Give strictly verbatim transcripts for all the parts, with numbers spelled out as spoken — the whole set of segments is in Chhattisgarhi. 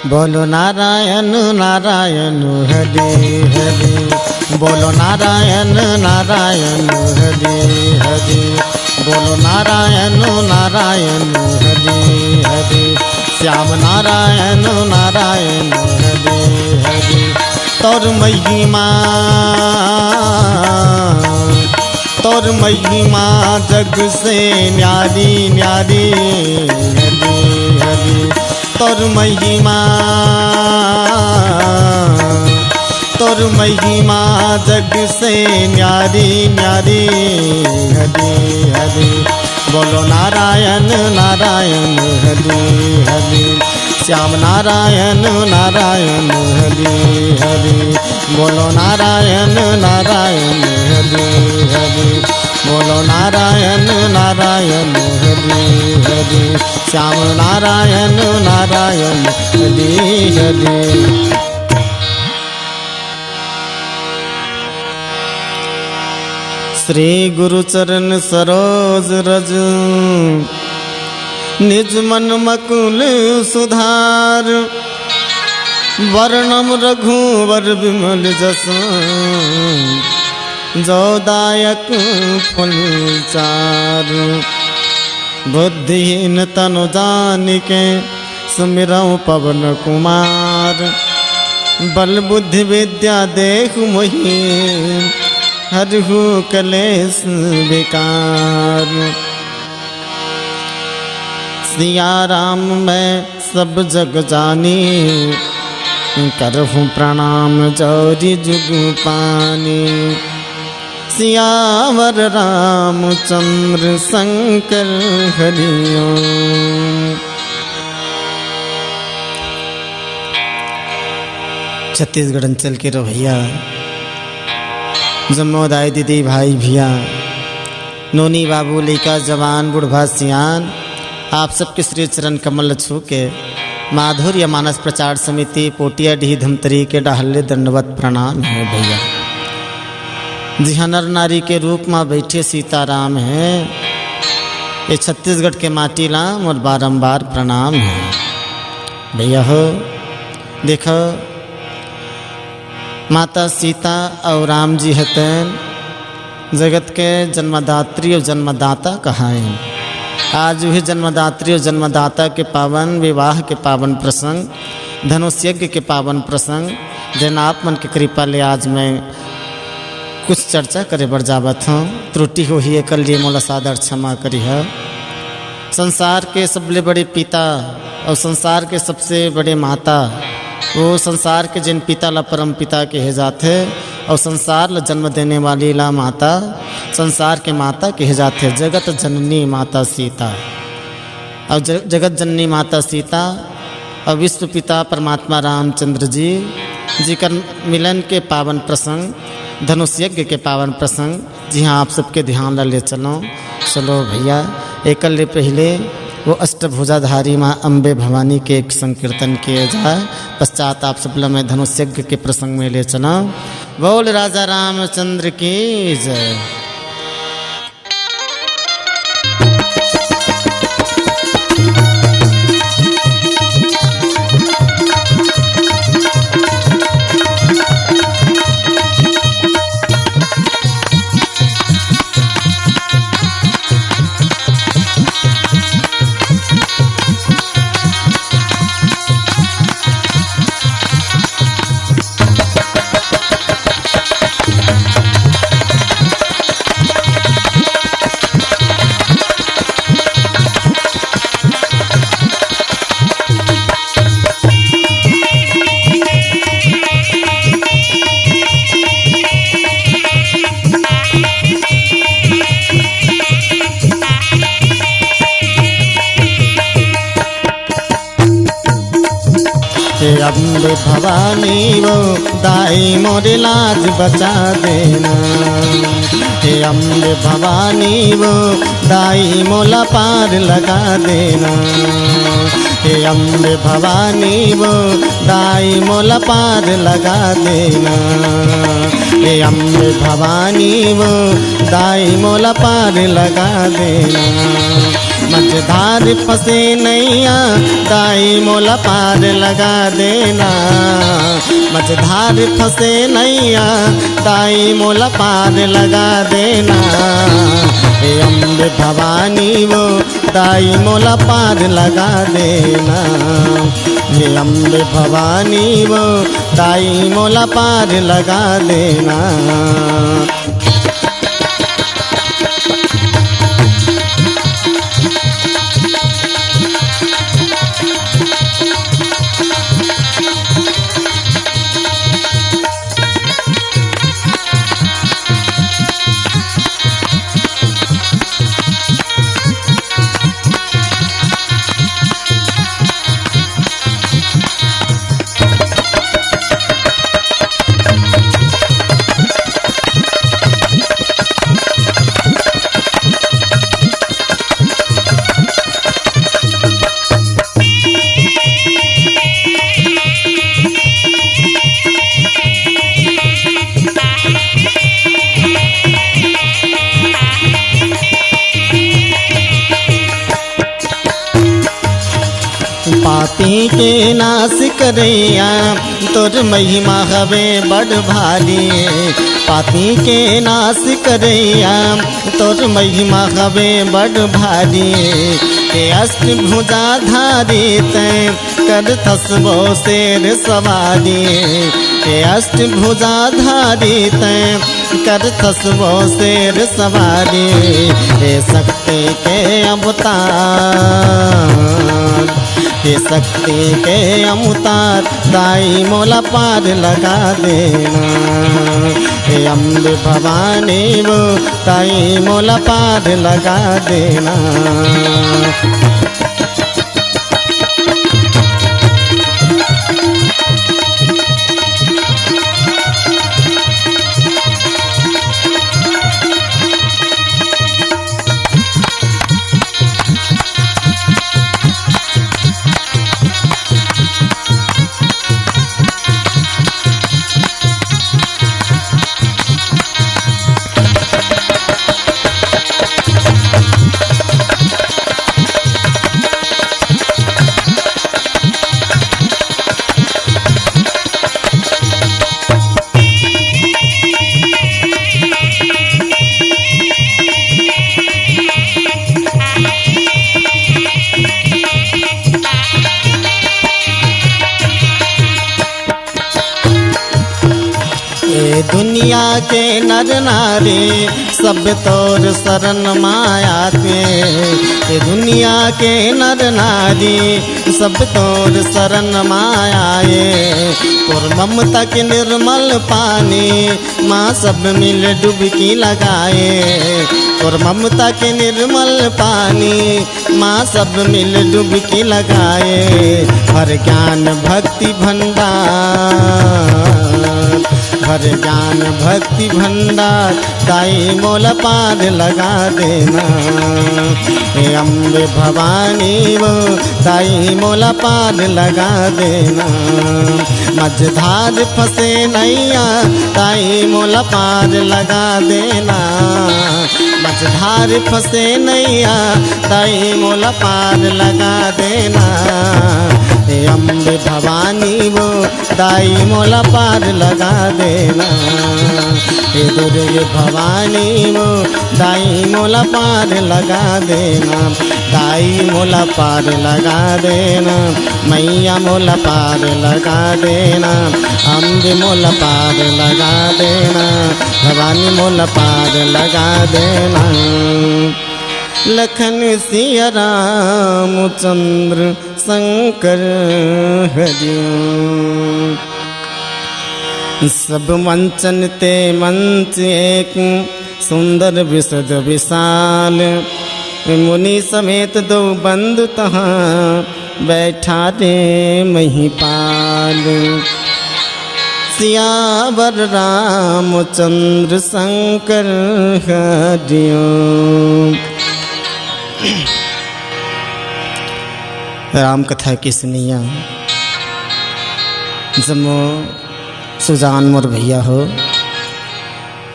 बोलो नारायण नारायण हरे हरे, बोलो नारायण नारायण हरे हरे, बोलो नारायण नारायण हरे हरे, श्याम नारायण नारायण हरे हरे। तोर महिमा, तोर महिमा जग से न्यारी न्यारी हरे हरे। तोर महिमा, तोर महिमा जग से न्यारी न्यारी हरे हरे। बोलो नारायण नारायण हरे हरे, श्याम नारायण नारायण हरे हरे। बोलो नारायण नारायण हरे हरे, बोलो नारायण नारायण हरे हरे, श्याम नारायण नारायण हरे हरे। श्री गुरु चरण सरोज रज, निज मन मकुल सुधार। वर्णम रघुवर विमल जस, जो दायक फल चार। बुद्धिहीन तनु जानिके, सुमिरौं पवन कुमार। बल बुद्धि विद्या देहु मोहि, हरहु कलेस विकार। सिया राम मैं सब जग जानी, करहु प्रणाम जोरि जुग पानी। सियावर रामचंद्र शंकर हरि ओम। छत्तीसगढ़ अंचल के रवैया जम्मो दाई दीदी भाई भैया, नोनी बाबू लइका जवान बुढ़वा सियान, आप सबके श्री चरण कमल छू के माधुर्य मानस प्रचार समिति पोटिया डीह धमतरी के डहर ले दंडवत प्रणाम हे भैया। जिहाँ नर नारी के रूप म बैठे सीताराम हे, ये छत्तीसगढ़ के माटी ला मोर बारंबार प्रणाम हे भैया हो। देखो, माता सीता अउ राम जी हतन जगत के जन्मदात्री अउ जन्मदाता कहाइन। आज उही जन्मदात्री अउ जन्मदाता के पावन विवाह के पावन प्रसंग, धनुष यज्ञ के पावन प्रसंग, जेन आप मन के कृपा ले आज मैं कुछ चर्चा करे बर जावत हौं। त्रुटि होही, एकर लिए मोला सादर क्षमा करिहा। संसार के सबले बड़े पिता अउ संसार के सबसे बड़े माता, वो संसार के जेन पिता ला परम पिता कहे जाथे अउ संसार ला जन्म देने वाली ला माता, संसार के माता कहे जाथे, जगत जननी माता सीता। अउ ज-, जगत जननी माता सीता अउ विश्व पिता परमात्मा रामचंद्र जी, जिकर मिलन के पावन प्रसंग, धनुष यज्ञ के पावन प्रसंग, जिहाँ आप सबके ध्यान ला ले चलौं। चलो भैया, एकर ले पहिले वो अष्टभुजाधारी माँ अम्बे भवानी के एक संकीर्तन किए जाए, पश्चात आप सब ला मैं धनुष यज्ञ के प्रसंग में ले चलौं। बोल राजा रामचंद्र की जय। हे अम्बे भवानी वो दाई मोर लाज बचा देना। हे अम्बे भवानी वो दाई मोला पार लगा देना। हे अम्बे भवानी वो दाई मोला पार लगा देना। हे अम्बे भवानी वो दाई मोला पार लगा देना। मंझ धार फंसे नैया, दाई मोला पार लगा देना। मझधार फंसे नैया, दाई मोला पार लगा देना। हे अम्बे भवानी वो, दाई मोला पार लगा देना। हे अम्बे भवानी वो, दाई मोला पार लगा देना। पापी के नाश करैया, तोर महिमा हवे बड़ भारी। पापी के नाश करैया, तोर महिमा हवे बड़ भारी। हे अष्टभुजाधारी तैं, करथस वो शेर सवारी। हे अष्टभुजाधारी तैं, करथस वो शेर सवारी। हे शक्ति के अवतार, हे शक्ति के अवतार, दाई मोला पार लगा देना। हे अम्बे भवानी वो, दाई मोला पार लगा देना। ए दुनिया के नर नारी, सब तोर शरण मा आथे। ए दुनिया के नर नारी, सब तोर शरण मा आए। तोर ममता के निर्मल पानी मा सब मिल डुबकी लगाए। तोर ममता के निर्मल पानी मा सब मिल डुबकी लगाए। भर ज्ञान भक्ति भंडार, भर ज्ञान भक्ति भंडार, दाई मोला पार लगा देना। हे अम्बे भवानी वो, दाई मोला पार लगा देना। मझधार फंसे नैया, दाई मोला पार लगा देना। मझधार फंसे नैया, दाई मोला पार लगा देना। हे अम्बे भवानी वो, दाई मोला पार लगा देना। हे दुर्गे भवानी वो, दाई मोला पार लगा देना। दाई मोला पार लगा देना, मैया मोला पार लगा देना, अम्बे मोला पार लगा देना, भवानी मोला पार लगा देना। लखन सिया राम चंद्र शंकर हरिओम। सब मंचन ते मंच एक, सुंदर विशद विशाल। मुनि समेत दो बंधु तहाँ, बैठा रे महिपाल। सियावर रामचंद्र शंकर हरिओम। राम कथा के सुनइया जम्मो सुजान मोर भैया हो,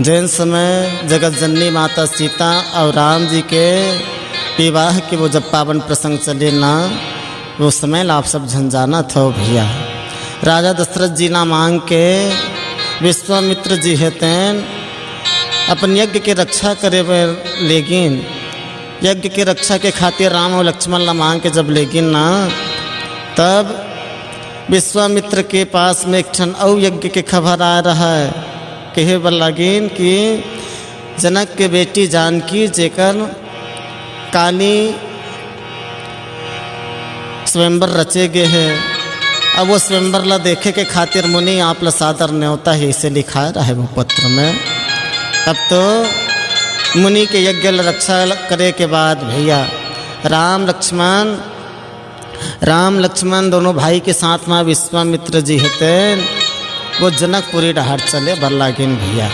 जेन समय जगत जननी माता सीता अउ राम जी के विवाह के वो जब पावन प्रसंग चले ना, वो समय ला आप सब झन जानत हो भैया। राजा दशरथ जी ला मांग के विश्वामित्र जी हे तेन अपन यज्ञ के रक्षा करे बर लेगिन। यज्ञ के रक्षा के खातिर राम और लक्ष्मण ला मांग के जब लेगिन ना, तब विश्वामित्र के पास में एक ठन अउ यज्ञ के खबर आए रहा है। कहे बर लागिन कि जनक के बेटी जानकी, जेकर काली स्वयंवर रचे गे हे, अब वो स्वयंवर ला देखे के खातिर मुनि आप ला सादर न्योता हे, इसे लिखाए रहे वो पत्र में। अब तो मुनि के यज्ञ ला रक्षा करे के बाद भैया, राम लक्ष्मण राम लक्ष्मण दोनों भाई के साथ में विश्वामित्र जी हे तेन वो जनकपुरी डहर चले बर लागिन भैया।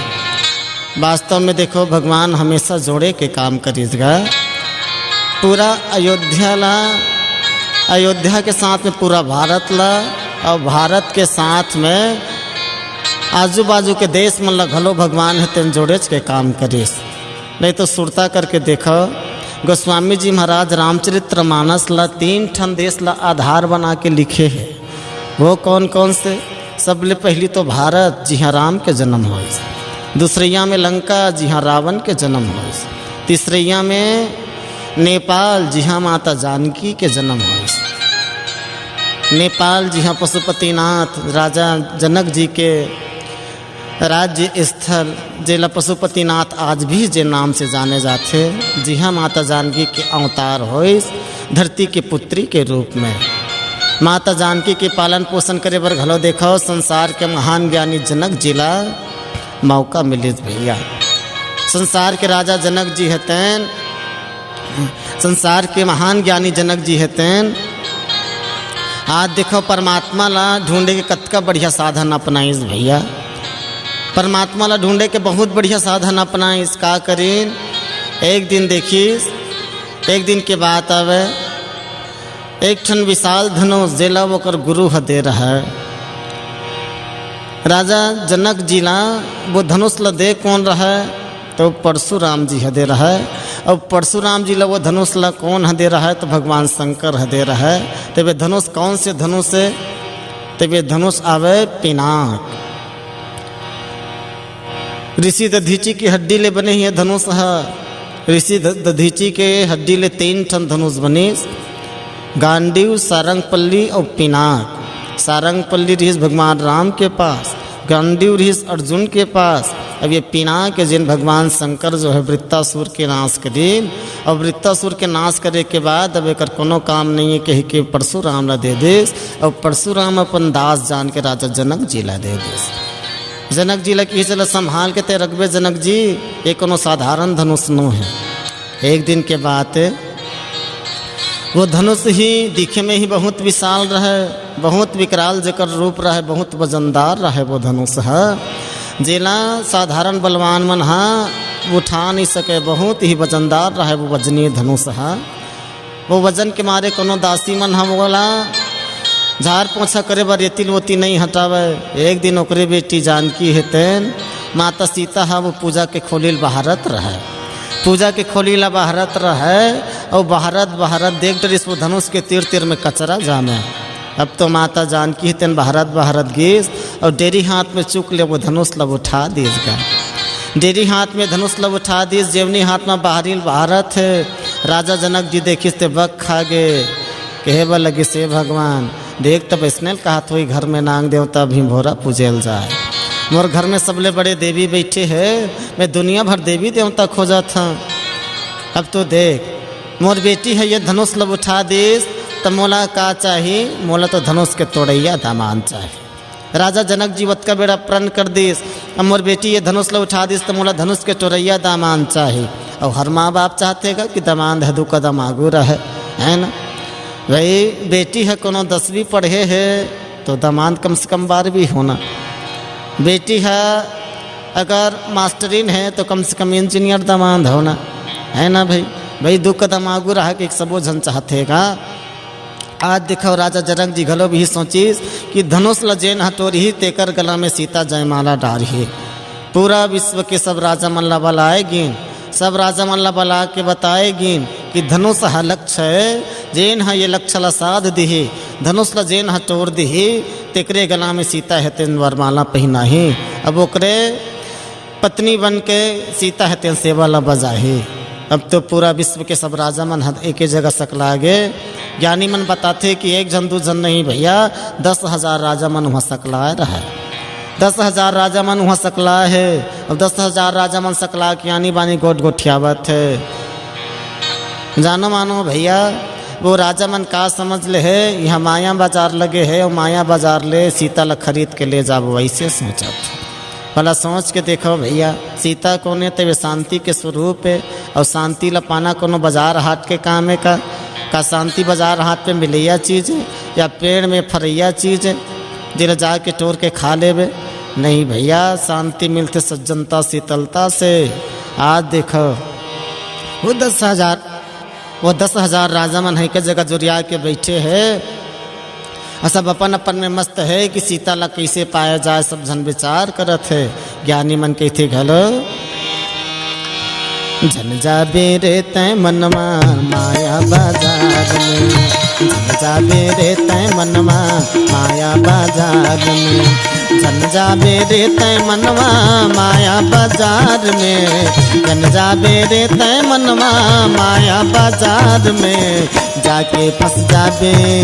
वास्तव में देखो, भगवान हमेशा जोड़े के काम करिस गा। पूरा अयोध्या ला, अयोध्या के साथ में पूरा भारत ला, और भारत के साथ में आजू बाजू के देश मन ला घलो भगवान हे तेन जोड़ेच के काम करिस। नहीं तो सुरता करके देखो, गोस्वामी जी महाराज रामचरित्र मानस ला तीन ठन देश ला आधार बना के लिखे हे। वो कौन कौन से? सबले पहली तो भारत, जिहाँ राम के जन्म होइस। दूसरैया में लंका, जिहाँ रावण के जन्म होइस। तीसरैया में नेपाल, जिहाँ माता जानकी के जन्म होइस। नेपाल, जिहाँ पशुपतिनाथ राजा जनक जी के राज्य स्थल, जेला पशुपतिनाथ आज भी जे नाम से जाने जाथे, जिहाँ माता जानकी के अवतार होइस धरती के पुत्री के रूप में। माता जानकी के पालन पोषण करे बर घलो देखो, संसार के महान ज्ञानी जनक जी ला मौका मिलिस भैया। संसार के राजा जनक जी हे तेन, संसार के महान ज्ञानी जनक जी हे तेन, आज देखो, परमात्मा ला ढूंढे के कतका बढ़िया साधन अपनाइस भैया। परमात्मा ला ढूंढे के बहुत बढ़िया साधन अपनाइस। का करिन? एक दिन देखिस, एक दिन के बात आवे, एक ठन विशाल धनुष, जेला ओकर गुरु ह दे रहय। राजा जनक जी ला वो धनुष ला दे कौन रहय? तो परशुराम जी ह दे रहय। अउ परशुराम जी ला वो धनुष ला कौन ह दे रहय? तो भगवान शंकर ह दे रहय। तो वे धनुष कौन से धनुष हे? तो वे धनुष आवे पिनाक। ऋषि दधीचि के हड्डी ले बने हे धनुष ह। ऋषि द-, दधीचि के हड्डी ले तीन ठन धनुष बनिस, गांडीव, सारंगपल्ली अउ पिनाक। सारंगपल्ली रिहिस भगवान राम के पास, गांडीव रिहिस अर्जुन के पास। अब ये पिनाक हे, जेन भगवान शंकर जो हे वृत्तासुर के नाश करिन, अउ वृत्तासुर के नाश करे के बाद अब एकर कोनो काम नहीं हे कहि के परशुराम ला दे दिस, अउ परशुराम अपन दास जान के राजा जनक जी ला दे दिस। जनक जी ला किहिस, "चला संभाल के ते रखबे जनक जी, ये कोनो साधारण धनुष नो हे।" एक दिन के बात हे, वो धनुष ही दिखे में ही बहुत विशाल रहय, बहुत विकराल जेकर रूप रहय, बहुत वजनदार रहय वो धनुष ह, जेला साधारण बलवान मन ह उठा नहीं सके, बहुत ही वजनदार रहय वो वजनीय धनुष ह। वो वजन के मारे कोनो दासी मन ह ओला झाड़ पोछा करे बर एती ल ओती नहीं हटावय। एक दिन ओकरे बेटी जानकी हे तेन माता सीता ह वो पूजा के खोली ल बहारत रहय। पूजा के खोली ला बहारत रहय, अउ बहारत बहारत देख डरिस वो धनुष के तीर तीर में कचरा जामे। अब तो माता जानकी हे तेन बहारत बहारत गिस, अउ डेरी हाथ में चुक ले वो धनुष ला उठा दिस गा। डेरी हाथ में धनुष ला उठा दिस, जेवनी हाथ में बहारी ल बहारत हे। राजा जनक जी देखिस ते बक खा गे, कहे बर लगिस, "हे भगवान, देख तब अइसने ल कहत होही घर में नांग देवता भिंभोरा पूजे ल जाय। मोर घर में सबले बड़े देवी बइठे हे, मैं दुनिया भर देवी देवता खोजत हंव। अब तो देख, मोर बेटी ह ये धनुष ल उठा दिस, त मोला का चाही? मोला तो धनुष के तोड़इया दामाद चाही।" राजा जनक जी ओतका बेरा प्रण कर दिस, "अब मोर बेटी ये धनुष ल उठा दिस, त मोला धनुष के टोरइया दामाद चाही।" अउ हर माँ बाप चाहथे गा कि दामाद ह दू कदम आगू रहे, है ना? भाई, बेटी ह कोनो दसवीं पढ़े हे, तो दामाद कम से कम बारहवीं होना। बेटी ह अगर मास्टरिन हे, तो कम से कम इंजीनियर दामाद होना, है ना भाई? भाई, दू कदम आगू रहे के सबो झन चाहथे गा। आज देखो, राजा जनक जी घलो भी सोचिस कि धनुष ल जेन ह टोरही, तेकर गला में सीता जयमाला डारही। पूरा विश्व के सब राजा मन ला बलाए गिन, सब राजा मन ला बला के बताए गिन कि धनुष ह लक्ष्य हे, जेन ह ये लक्ष्य ला साध दिही, धनुष ला जेन ह तोड़ दिही, तेकरे गला में सीता हे तेन वरमाला पहिनाही। अब ओकरे पत्नी बन के सीता हे तेन सेवा ला बजाही। अब तो पूरा विश्व के सब राजा मन ह एके जगह सकला गे। ज्ञानी मन बताथे कि एक झन दू झन नहीं भैया, दस हजार राजा मन उहाँ सकलाए रहय। दस हजार राजा मन उहाँ सकलाए हे। अब दस हजार राजा मन सकला के आनी बानी गोठ गोठियावत हे। जानो मानो भैया, वो राजा मन का समझ ले हे, यहाँ माया बाजार लगे हे, वो माया बाजार ले सीता ला खरीद के ले जाबो, वैसे सोचत हे। भला सोच के देखो भैया, सीता कोन ए? तब ये शांति के स्वरूप हे। और शांति ला पाना कोनो बाजार हाट के काम हे का? का शांति बाजार हाट पे मिलैया चीज हे या पेड़ में फरैया चीज हे, जेला जाके टोर के खा लेबे? नहीं भैया, शांति मिलथे सज्जनता, शीतलता से। आज देखो, वो दस हजार, वो दस हजार राजा मन ह एके जगह जुरिया के बैठे हे। अउ सब अपन अपन में मस्त हे कि सीता ला कइसे पाया जाए, सब झन विचार करत हे। ज्ञानी मन कहिथे घलो, "झन जाबे रे तैं मनवा माया बाजार में, झन जाबे रे तैं मनवा माया बाजार में, झन जाबे रे तैं मनवा माया बाजार में, झन जाबे रे तैं मनवा माया बाजार में।" जाके फंस जाबे,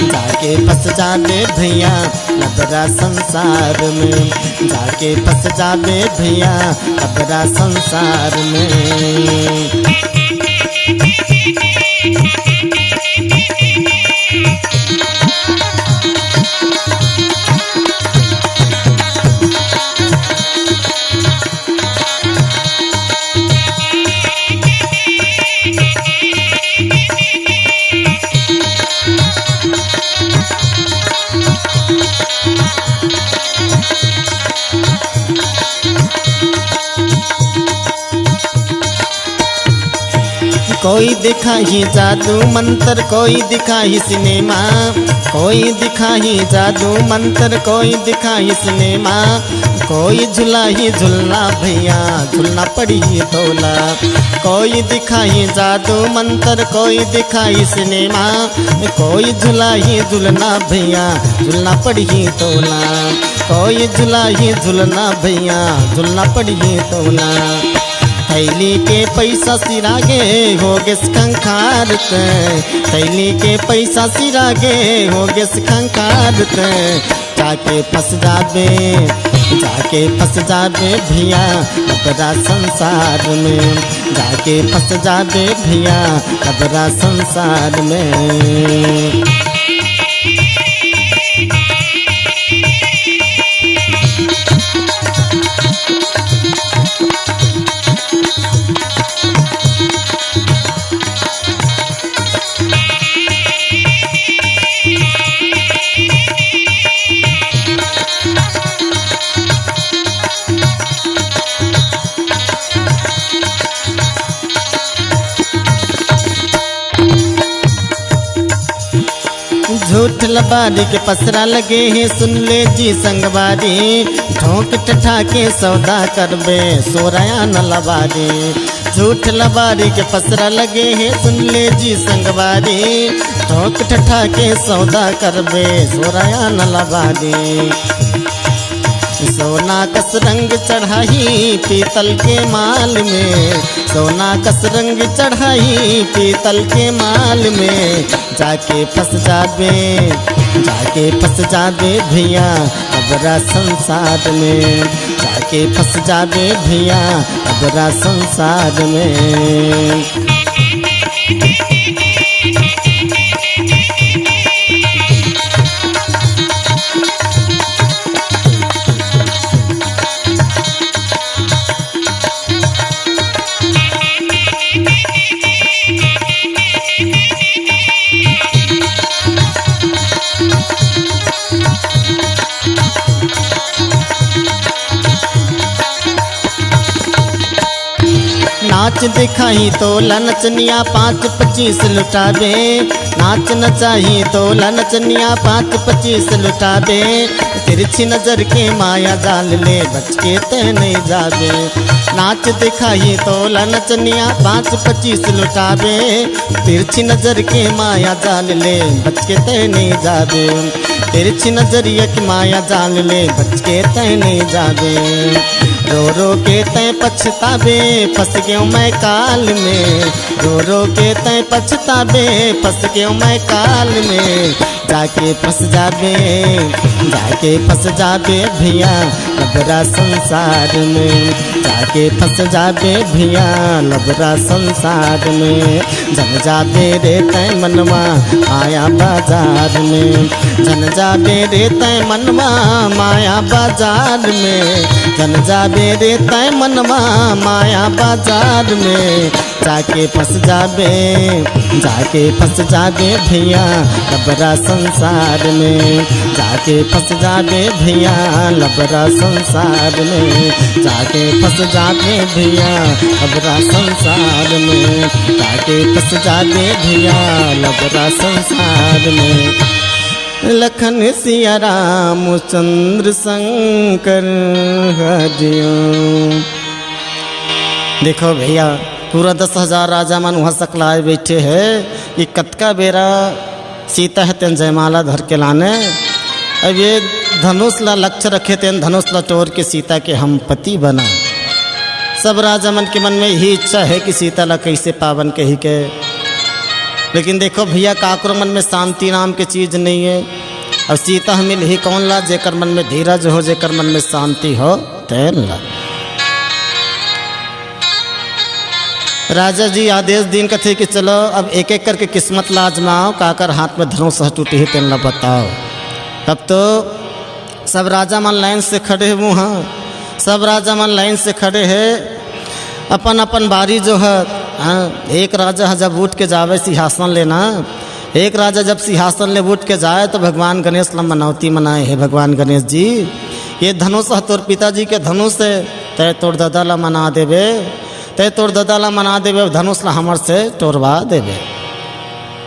जाके फंस जाबे भैया लबरा संसार में, जाके फंस जाबे भैया लबरा संसार में। कोई दिखाही जादू मंत्र, कोई दिखाही सिनेमा, कोई दिखाही जादू मंत्र, कोई दिखाही सिनेमा, कोई झुलाही झुलना भैया, झुलना पड़ही तोला। कोई दिखाही जादू मंत्र, कोई दिखाही सिनेमा, कोई झुलाही झुलना भैया, झुलना पड़ही तोला। कोई झुलाही झुलना भैया, झुलना पड़ही तोला। थैली के पैसा सिरागे हो गेस खंखार ते, थैली के पैसा सिरागे हो गेस खंखार ते। जाके फंस जाबे, जाके फंस जाबे भैया लबरा संसार में, जाके फंस जाबे भैया लबरा संसार में। झूठ लबारी के पसरा लगे हे, सुन ले जी संगवारी, ठोक ठठा के सौदा करबे, सोरया न लबारी। झूठ लबारी के पसरा लगे हे, सुन ले जी संगवारी, ठोक ठठा के सौदा करबे, सोरया न लबारी। सोना कस रंग चढ़ाही पीतल के माल में, सोना कस रंग चढ़ाही पीतल के माल में। जाके फंस जाबे, जाके फंस जाबे भैया लबरा संसार में, जाके फंस जाबे भैया लबरा संसार में। नाच दिखाही तोला नचनिया पाँच पच्चीस लुटाबे, नाच नचाही तोला नचनिया पाँच पच्चीस लुटाबे। तिरछी नजर के माया जाल ले बच के तैं नइ जाबे। नाच दिखाही तोला नचनिया पाँच पच्चीस लुटाबे। तिरछी नजर के माया जाल ले बच के तैं नइ जाबे। तिरछी नजरिया के माया जाल ले बच के तैं नइ जाबे। रो रो के तैं पछताबे, फँस गेंव मैं काल में। रो रो के तैं पछताबे, फँस गेंव मैं काल में। जाके फँस जाबे, जाके फँस जाबे भइया लबरा संसार में। जाके फँस जाबे भइया लबरा संसार में। झन जाबे रे तैं मनवा माया बाजार में। झन जाबे रे तैं मनवा माया बाजार में। झन जाबे रे तैं मनवा माया बाजार में। जाके फँस जाबे, जाके फँस जाबे भइया लबरा संसार में। जाके फँस जाबे भइया लबरा संसार में। जाके फँस जाबे भइया लबरा संसार में। जाके फँस जाबे भइया लबरा संसार में। लखन सिया राम चंद्र शंकर हरिओम। देखो भइया, पूरा दस हजार राजा मन उहाँ सकलाए बइठे हे कि कतका बेरा सीता हे तेन जयमाला धर के लाने। अब ये धनुष ला लक्ष्य रखे, तेन धनुष ला टोर के सीता के हम पति बना। सब राजा मन के मन में यही इच्छा हे कि सीता ला कइसे पावन कहिके। लेकिन देखो भइया, काकरो मन में शांति नाम के चीज नइ हे। अब सीता ह मिलही कोन ला? जेकर मन में धीरज हो, जेकर मन में शांति हो, तेन ला। राजा जी आदेश दीन, कथे कि चलो अब एक एक करके किस्मत ला आजमाओ, काकर हाथ में धनुष ह टूटही तेन ला बताओ। अब तो सब राजा मन लाइन से खड़े हे, उहाँ सब राजा मन लाइन से खड़े हे। अपन अपन बारी जो हे, हाँ, एक राजा ह जब उठ के जावे सिंहासन ले ना, एक राजा जब सिंहासन ले उठ के जाए तो भगवान गणेश ला मनौती मनाए, हे भगवान गणेश जी, ये धनुष ह तोर पिताजी के धनुष हे, तैं तोर ददा ला मना देबे, तैं तोर ददा ला मना देबे, धनुष ला हमर से टोरवा देबे।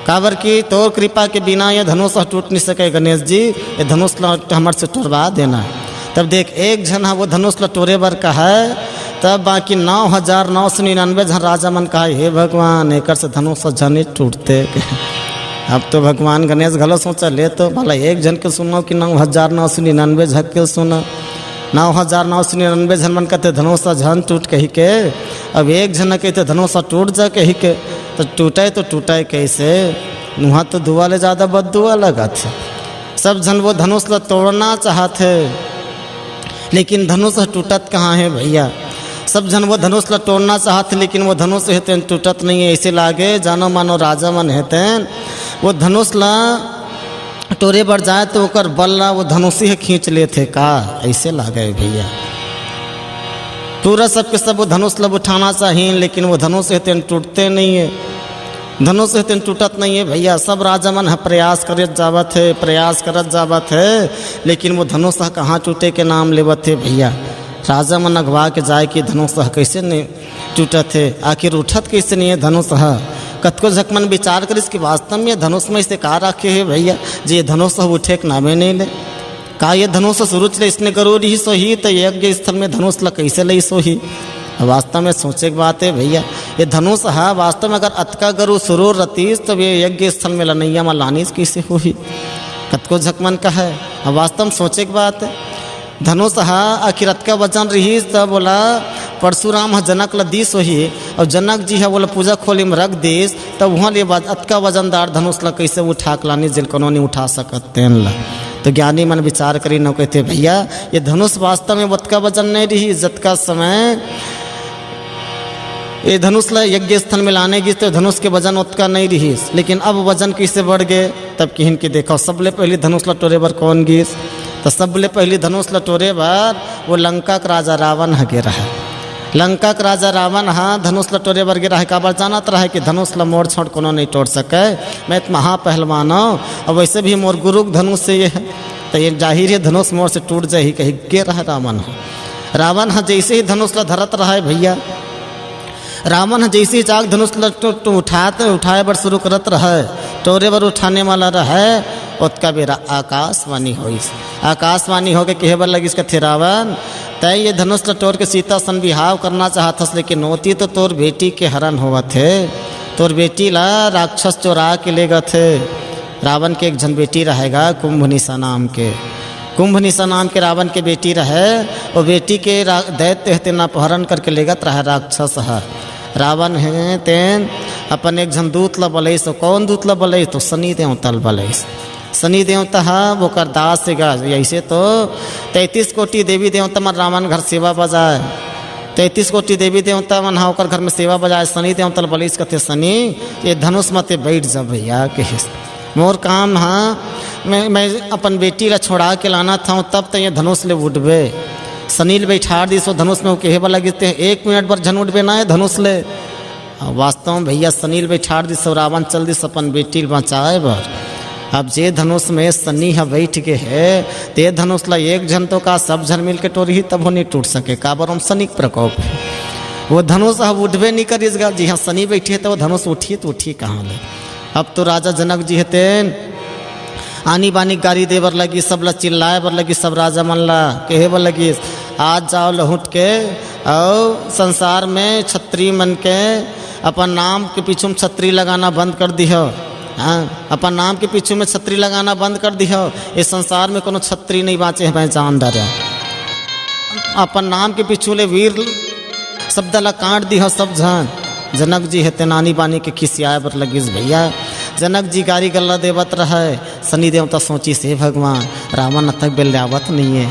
काबर कि तोर कृपा के बिना ये धनुष ह टूट नइ सके गणेश जी, ये धनुष ला हमर से टोरवा देना। तब देख, एक झन ह वो धनुष ला टोरे बर कहय, तब बाकी नौ हजार नौ सौ निन्यानवे झन राजा मन कहय, हे भगवान, एकर से धनुष ह झन टूटते। अब तो भगवान गणेश घलो सोचा, ले तो भला एक झन के सुनव कि नौ हजार नौ सौ निन्यानवे झन के सुनव। नौ हजार नौ सौ निन्यानवे झन मन कथे धनुष ह झन टूट कहिके, अब एक झन कहिथे धनुष ह टूट जा कहिके, त टूटय तो टूटय कइसे? उहाँ तो दुआ ले जादा बददुआ लगत हे। सब झन वो धनुष ला तोड़ना चाहत हे, लेकिन धनुष ह टूटत कहाँ हे भइया? सब झन वो धनुष ला तोड़ना चाहत हे, लेकिन वो धनुष हे तेन टूटत नइ हे। अइसे लागे जानो मानो राजा मन हे तेन वो धनुष ला टोरे बर जाए तो ओकर बल ला वो धनुषी ह खींच लेथे का, अइसे लागे भइया। पूरा सबके सब वो धनुष ला उठाना चाहिए, लेकिन वो धनुष हे तेन टूटते नइ हे। धनुष हे तेन टूटत नइ हे भइया। सब राजा मन ह प्रयास करत जावत हे, प्रयास करत जावत हे, लेकिन वो धनुष ह कहाँ टूटे के नाम लेवत हे भइया। राजा मन अघवा के जाए कि धनुष ह कइसे नइ टूटत हे, आखिर उठत कइसे नइ हे धनुष ह। कतको झक मन विचार करिस कि वास्तव में ये धनुष में अइसे का राखे हे भइया, जे ये धनुष ह उठे के नामे नइ ले। का ये धनुष ह सुरुच ले अइसने गरू रिहिस होही, त यज्ञ स्थल में धनुष ल कइसे लइस होही? वास्तव में सोचे के बात हे भइया, ये धनुष ह वास्तव में अगर अतका गरू सुरू रतिस, त ये यज्ञ स्थल में लनइया म लानिस कइसे होही? कतको झक मन कहय, अब वास्तव में सोचे के बात हे। धनुष ह आखिर अतका वजन रिहिस, तब ओला परशुराम ह जनक ल दीस होही, अउ जनक जी ह ओला पूजा खोली म रख दीस, तब उहाँ ले वज-, अतका वजनदार धनुष ल कइसे उठा के लानिस, जेन कोनो नइ उठा सकत तेन ल। तो ज्ञानी मन विचार करिन अउ कहिथे, भइया, ये धनुष वास्तव में ओतका वजन नइ रिहिस, जतका समय ये धनुष ल यज्ञ स्थल में लाने गिस, तो धनुष के वजन ओतका नइ रिहिस, लेकिन अब वजन कइसे बढ़ गे? तब किहिन कि देखव, सबले पहिली धनुष ल टोरे बर कोन गिस? त सबले पहिली धनुष ल टोरे बर वो लंका के राजा रावण ह गे रहय। लंका के राजा रावण ह धनुष ल टोरे बर गे रहय, काबर जानत रहय कि धनुष ल मोर छोड़ कोनो नइ टोर सकय, मैं त महापहलवान हंव, अउ वइसे भी मोर गुरु के धनुष हे ये, त ये जाहिर हे धनुष मोर से टूट जाही कहि गे रहय रावण ह। रावण ह जइसे ही धनुष ल धरत रहय भइया, रावण ह जइसे ही चाक धनुष ल टो-, टो-, उठात, उठाए बर सुरू करत रहय, टोरे बर उठाने वाला रहय, ओतका बेरा आकाशवाणी होइस। आकाशवाणी होके कहे बर लगिस, कथे, "रावण, तैं ये धनुष ल टोर के सीता सन बिहाव करना चाहत हस, लेकिन ओती तो तोर बेटी के हरण होवत हे, तोर बेटी ला राक्षस चोरा के लेगत हे।" रावण के एक झन बेटी रहय गा, कुंभनिसा नाम के। कुंभनिसा नाम के रावण के बेटी रहय। वो बेटी के रा-, दैत्य हे तेन अपहरण करके लेगत रहय राक्षस ह। रावण हे तेन अपन एक झन दूत ल बलइस। कौन दूत ल बलइस? तो शनि देवता ल बलइस। शनि देवता ह ओकर दास हे गा। अइसे तो तैंतीस कोटि देवी देवता मन रावण घर सेवा बजाय, तैंतीस कोटि देवी देवता मन ह ओकर घर में सेवा बजाय। शनि देवता ल बलइस, कथे, "शनि, ये धनुष म तैं बइठ जा भइया," कहिस। "मोर काम ह, मैं, मैं अपन बेटी ला छोड़ा के लानत हंव, तब तैं ये धनुष ले उठबे।" शनि ल बइठार दिस वो धनुष में। वो कहे बर लगिस, "तैं एक मिनट बर झन उठबे ना ये धनुष ले।" अब वास्तव में भइया शनि ल बइठार दिस अउ रावण चल दिस अपन बेटी ल बचाए बर। अब जे धनुष में शनि ह बइठ गे हे, ते धनुष ला एक झन तो का सब झन मिल के टोरही, तभो नइ टूट सके, काबर ओम शनि के प्रकोप हे। वो धनुष ह उठबे नइ करिस गा, जिहां शनि बइठे हे त वो धनुष उठही त उठही कहां ले। अब तो राजा जनक जी हे तेन आनी बानी गारी दे बर लगिस, सब ला चिल्लाए बर लगिस, सब राजा मन ला कहे बर लगिस, "आज जाव लहुट के अउ संसार में छत्री मन के अपन नाम के पीछू में छत्री लगाना बंद कर दिहो।" हाँ, अपन नाम के पीछू में छत्री लगाना बंद कर दिहो। ये संसार में कोनो छत्री नइ बांचे हे, मैं जान डारेंव। अपन नाम के पीछू ले वीर शब्द ला काट दिहो सब झन। जनक जी हे तेन आनी बानी के खिसियाए बर लगिस भइया। जनक जी गारी गल्ला देवत रहय। शनि देवता सोचिस, "हे भगवान, रावण अतक बेर ले आवत नइये,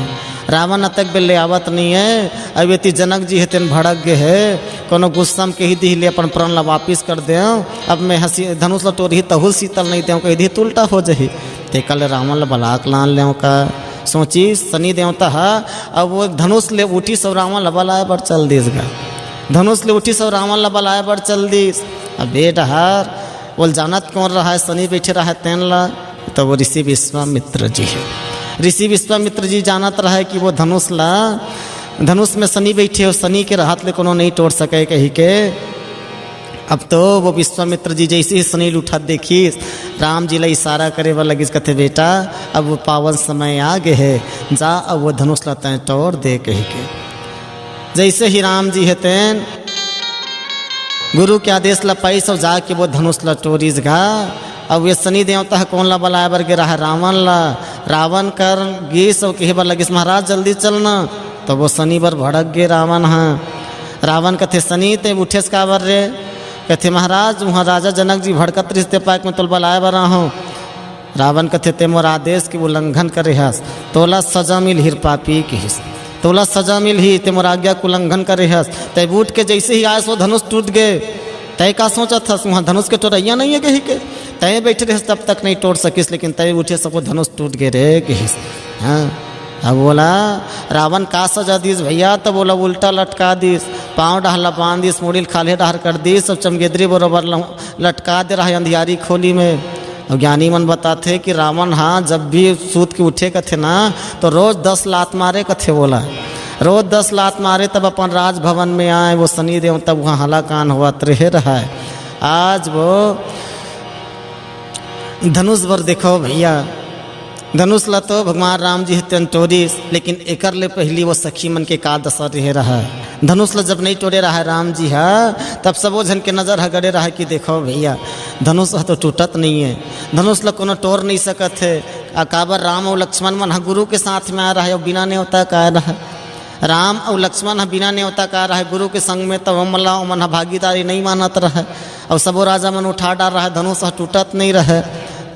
रावण अतक बेर ले आवत नइये।" अब एती जनक जी हे तेन भड़क गे हे, कोनो गुस्सा में कहि दिही ले अपन प्राण ला वापिस कर देंव। अब मैं हंसी धनुष ला टोरही तहू सीता ल नइ देंव, कहि दिही त उल्टा हो जही। तेकर ले रावण ला बला के लान लेंव का, सोचिस शनि देवता ह। अब वो धनुष ले उठिस अउ रावण ला बलाए बर चल दिस गा। धनुष ले उठिस अउ रावण ला बलाए बर चल दिस। अब ए डहर ओला जानत कोन रहय, शनि बइठे रहय तेन ला, त वो ऋषि विश्वामित्र जी हे। ऋषि विश्वामित्र जी जानत रहय कि वो धनुष ला, धनुष में शनि बइठे हे, शनि के रहत ले कोनो नइ टोर सकय कहिके। अब तो वो विश्वामित्र जी जइसे ही शनि ल उठत देखिस, राम जी ला इशारा करे बर लगिस, कथे, "बेटा, अब वो पावन समय आ गे हे, जा अब वो धनुष ला तैं टोर दे," कहिके। जइसे ही राम जी हे तेन गुरु के आदेश ला पाइस अउ जाके वो धनुष ला टोरिस गा। अब ये शनि देवता ह कोन ला बलाए बर गे रहय? रावण ला। रावण कर गिस अउ कहे बर लगिस, "महाराज, जल्दी चलना।" त वो शनि बर भड़क गे रावण ह। रावण कथे, "शनि, तैं उठेस काबर रे?" कथे, "महाराज, उहां राजा जनक जी भड़कत रिहिस, ते पाय के मैं तोला बलाए बर आहंव।" रावण कथे, "तैं मोर आदेश के उल्लंघन करे हस, तोला सजा मिलही रे पापी," कहिस। "तोला सजा मिलही, तैं मोर आज्ञा के उल्लंघन करे हस। तैं उठ के जइसे ही आयस, वो धनुष टूट गे। तैं का सोचत हस, उहां धनुष के टोरइया नइये कहिके? तैं बइठे रहेस तब तक नइ टोर सकिस, लेकिन तैं उठेस, वो धनुष टूट गे रे," कहिस। हाँ, अब ओला रावण का सजा दिस भइया, त ओला उल्टा लटका दिस, पांव डहर ला बांध दिस, मुड़ी ल खाल्हे डहर कर दिस, अउ चमगेदरी बरोबर ल-, लटका दे रहय अंधियारी खोली में। अउ ज्ञानी मन बताथे कि रावण ह जब भी सूत के उठे कथे ना, त रोज दस लात मारे कथे ओला, रोज दस लात मारे, तब अपन राजभवन में आय, वो शनि देवता उहां हलाकान होवत रहे रहय। आज वो धनुष बर देखव भइया, धनुष ला तो भगवान राम जी ह तेन टोरिस, लेकिन एकर ले पहिली वो सखी मन के का दसा रहे रहय। धनुष ला जब नइ टोरे रहय राम जी ह, तब सबो झन के नजर ह गड़े रहय कि देखव भइया, धनुष ह तो टूटत नइये, धनुष ला कोनो टोर नइ सकत हे। आ काबर राम अउ लक्ष्मण मन ह गुरु के साथ में आय रहय अउ बिना नेवता के आय रहय। राम अउ लक्ष्मण ह बिना नेवता के आय रहय गुरु के संग में, त ओमन ला ओमन ह भागीदारी नइ मानत रहय। अउ सबो राजा मन उठा डार रहय, धनुष ह टूटत नइ रहय।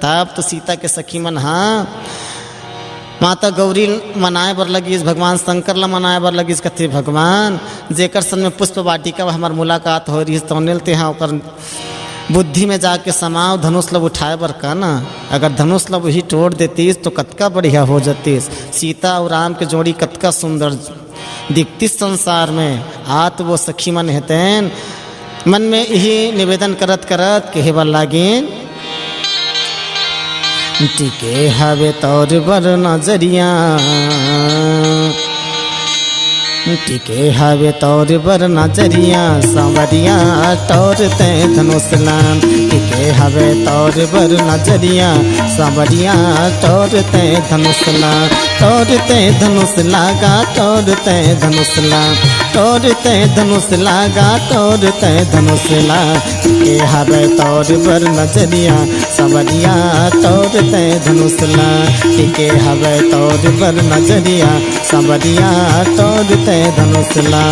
तब तो सीता के सखी मन ह माता गौरी मनाए बर लगिस, भगवान शंकर ला मनाए बर लगिस, कथे, "भगवान, जेकर संग में पुष्प वाटिका में हमर मुलाकात होय रिहिस, तौने ल तेहा ओकर बुद्धि में जाके समाव, धनुष ला उठाए बर का ना। अगर धनुष ला उही टोर देतिस, तो कतका बढ़िया हो जतिस। सीता अउ राम के जोड़ी कतका सुंदर दिखतिस संसार में।" आ त वो सखी मन हे तेन मन में इही निवेदन करत करत कहे बर लागिन, "टिके हवे तौर बर नजरिया, टिके हवे तौर बर नजरिया, सांवरिया टोर तैं धनुष ला। टिके हवे तौर बर नजरिया, सांवरिया टोर तैं धनुष ला।" टोरते धनुष ला गा, टोरते धनुष ला, टोरते धनुष ला गा, टोरते धनुष ला। टिके हवे तोर बर नजरिया, सांवरिया, टोरते धनुष ला। टिके हवे तोर बर नजरिया, सांवरिया, टोरते धनुष ला।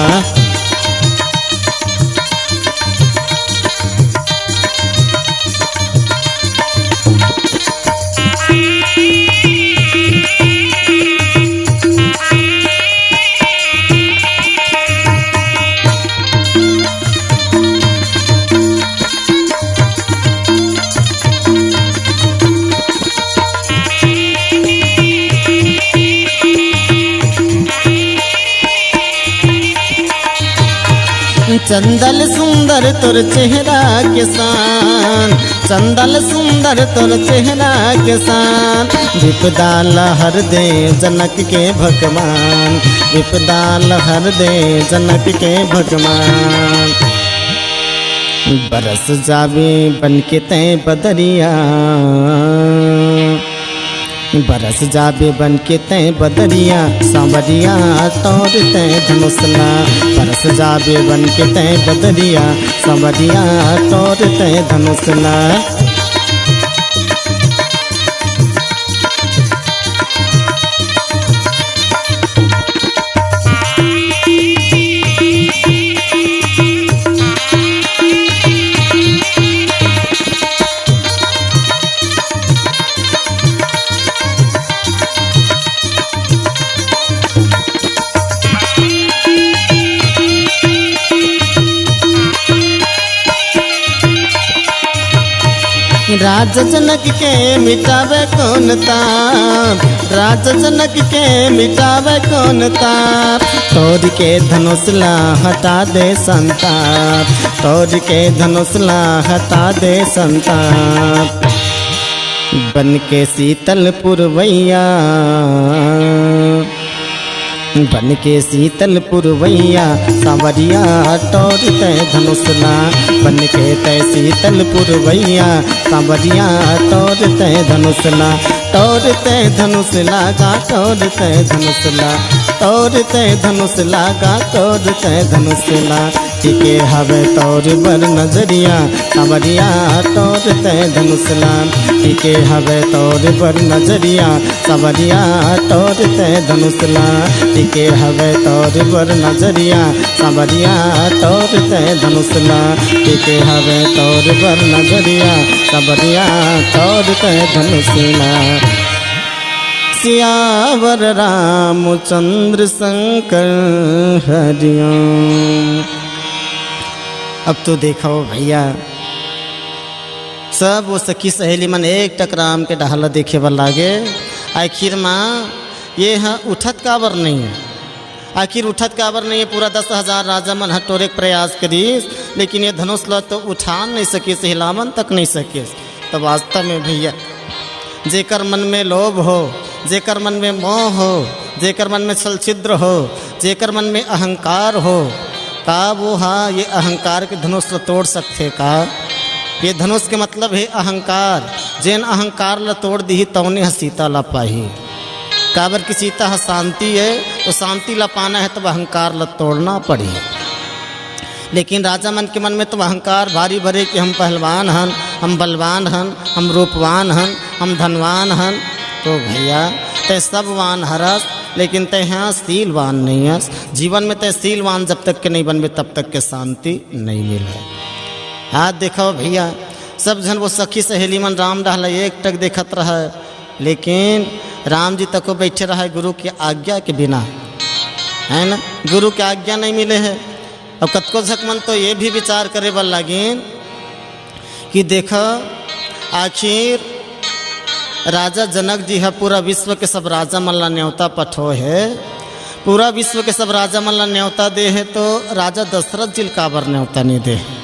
चंदल सुंदर तोर चेहरा के शान, चंदल सुंदर तोर चेहरा के शान। विपदा ल हर दे जनक के भगवान, विपदा ल हर दे जनक के भगवान। बरस जाबे बन के तैं बदरिया, बरस जाबे बन के तैं बदरिया, सांवरिया, टोरते धनुष ला। बरस जाबे बन के तैं बदरिया, सांवरिया, टोरते धनुष ला। राजा जनक के मिटावे कौन ताप, राजा जनक के मिटावे कौन ताप। टोर के धनुष ला हटा दे संताप, टोर के धनुष ला हटा दे संताप। बन के शीतल पुरवैया, बन के शीतल पुरवैया, सांवरिया, टोरते धनुष ला। बन के तैं शीतल पुरवैया, सांवरिया, टोरते धनुष ला। टोरते धनुष ला गा, टोरते धनुष ला, टोरते धनुष ला गा, टोरते धनुष ला। टिके हवे तोर बर नजरिया, सांवरिया, टोरते धनुष ला। टिके हवे तोर बर नजरिया, सांवरिया, टोरते धनुष ला। टिके हवे तोर बर नजरिया, सांवरिया, टोरते धनुष ला। टिके हवे तोर बर नजरिया, सांवरिया, टोरते धनुष ला। सियावर रामचंद्र शंकर हरिओम। अब तो देखव भैया, सब वो सखी सहेली मन एक टक राम के डहला देखे बर लागे। आखिर मा ये ह उठत काबर नहीं है? आखिर उठत काबर नहीं है? पूरा दस हजार राजा मन ह टोरे के प्रयास करिस, लेकिन ये धनुष ल तो उठा नहीं सकिस, हिलावन तक नहीं सकिस। तो वास्तव में भैया, जेकर मन में लोभ हो, जेकर मन में मोह हो, जेकर मन में छल छिद्र हो, जेकर मन में अहंकार हो, का वो हा ये अहंकार के धनुष ल तोड़ सकथे का? ये धनुष के मतलब हे अहंकार। जेन अहंकार ल तोड़ दिही, तौने ह सीता ल पाही। काबर कि सीता ह शांति हे, तो शांति ल पाना हे, तब अहंकार ल तोड़ना पड़ही। लेकिन राजा मन के मन में तो अहंकार भारी भरे कि हम पहलवान हन, हम बलवान हन, हम रूपवान हन, हम धनवान हन। तो भैया, तैं सब वान हरस, लेकिन तैं ह शीलवान नहीं हस। जीवन में तैं शीलवान जब तक के नहीं बनबे, तब तक के शांति नहीं मिले। आज देखव भैया, सब झन वो सखी सहेली मन राम डहला एक टक देखत रहय, लेकिन राम जी तको बैठे रहय गुरु के आज्ञा के बिना, है ना? गुरु के आज्ञा नहीं मिले हे। अब कतको झक मन तो ये भी विचार करे बर लागिन कि देखा, आखिर राजा जनक जी ह पूरा विश्व के सब राजा मन ला न्योता पठोए हे, पूरा विश्व के सब राजा मन ला न्योता दे हे, तो राजा दशरथ जी ल काबर न्योता नहीं दे हे?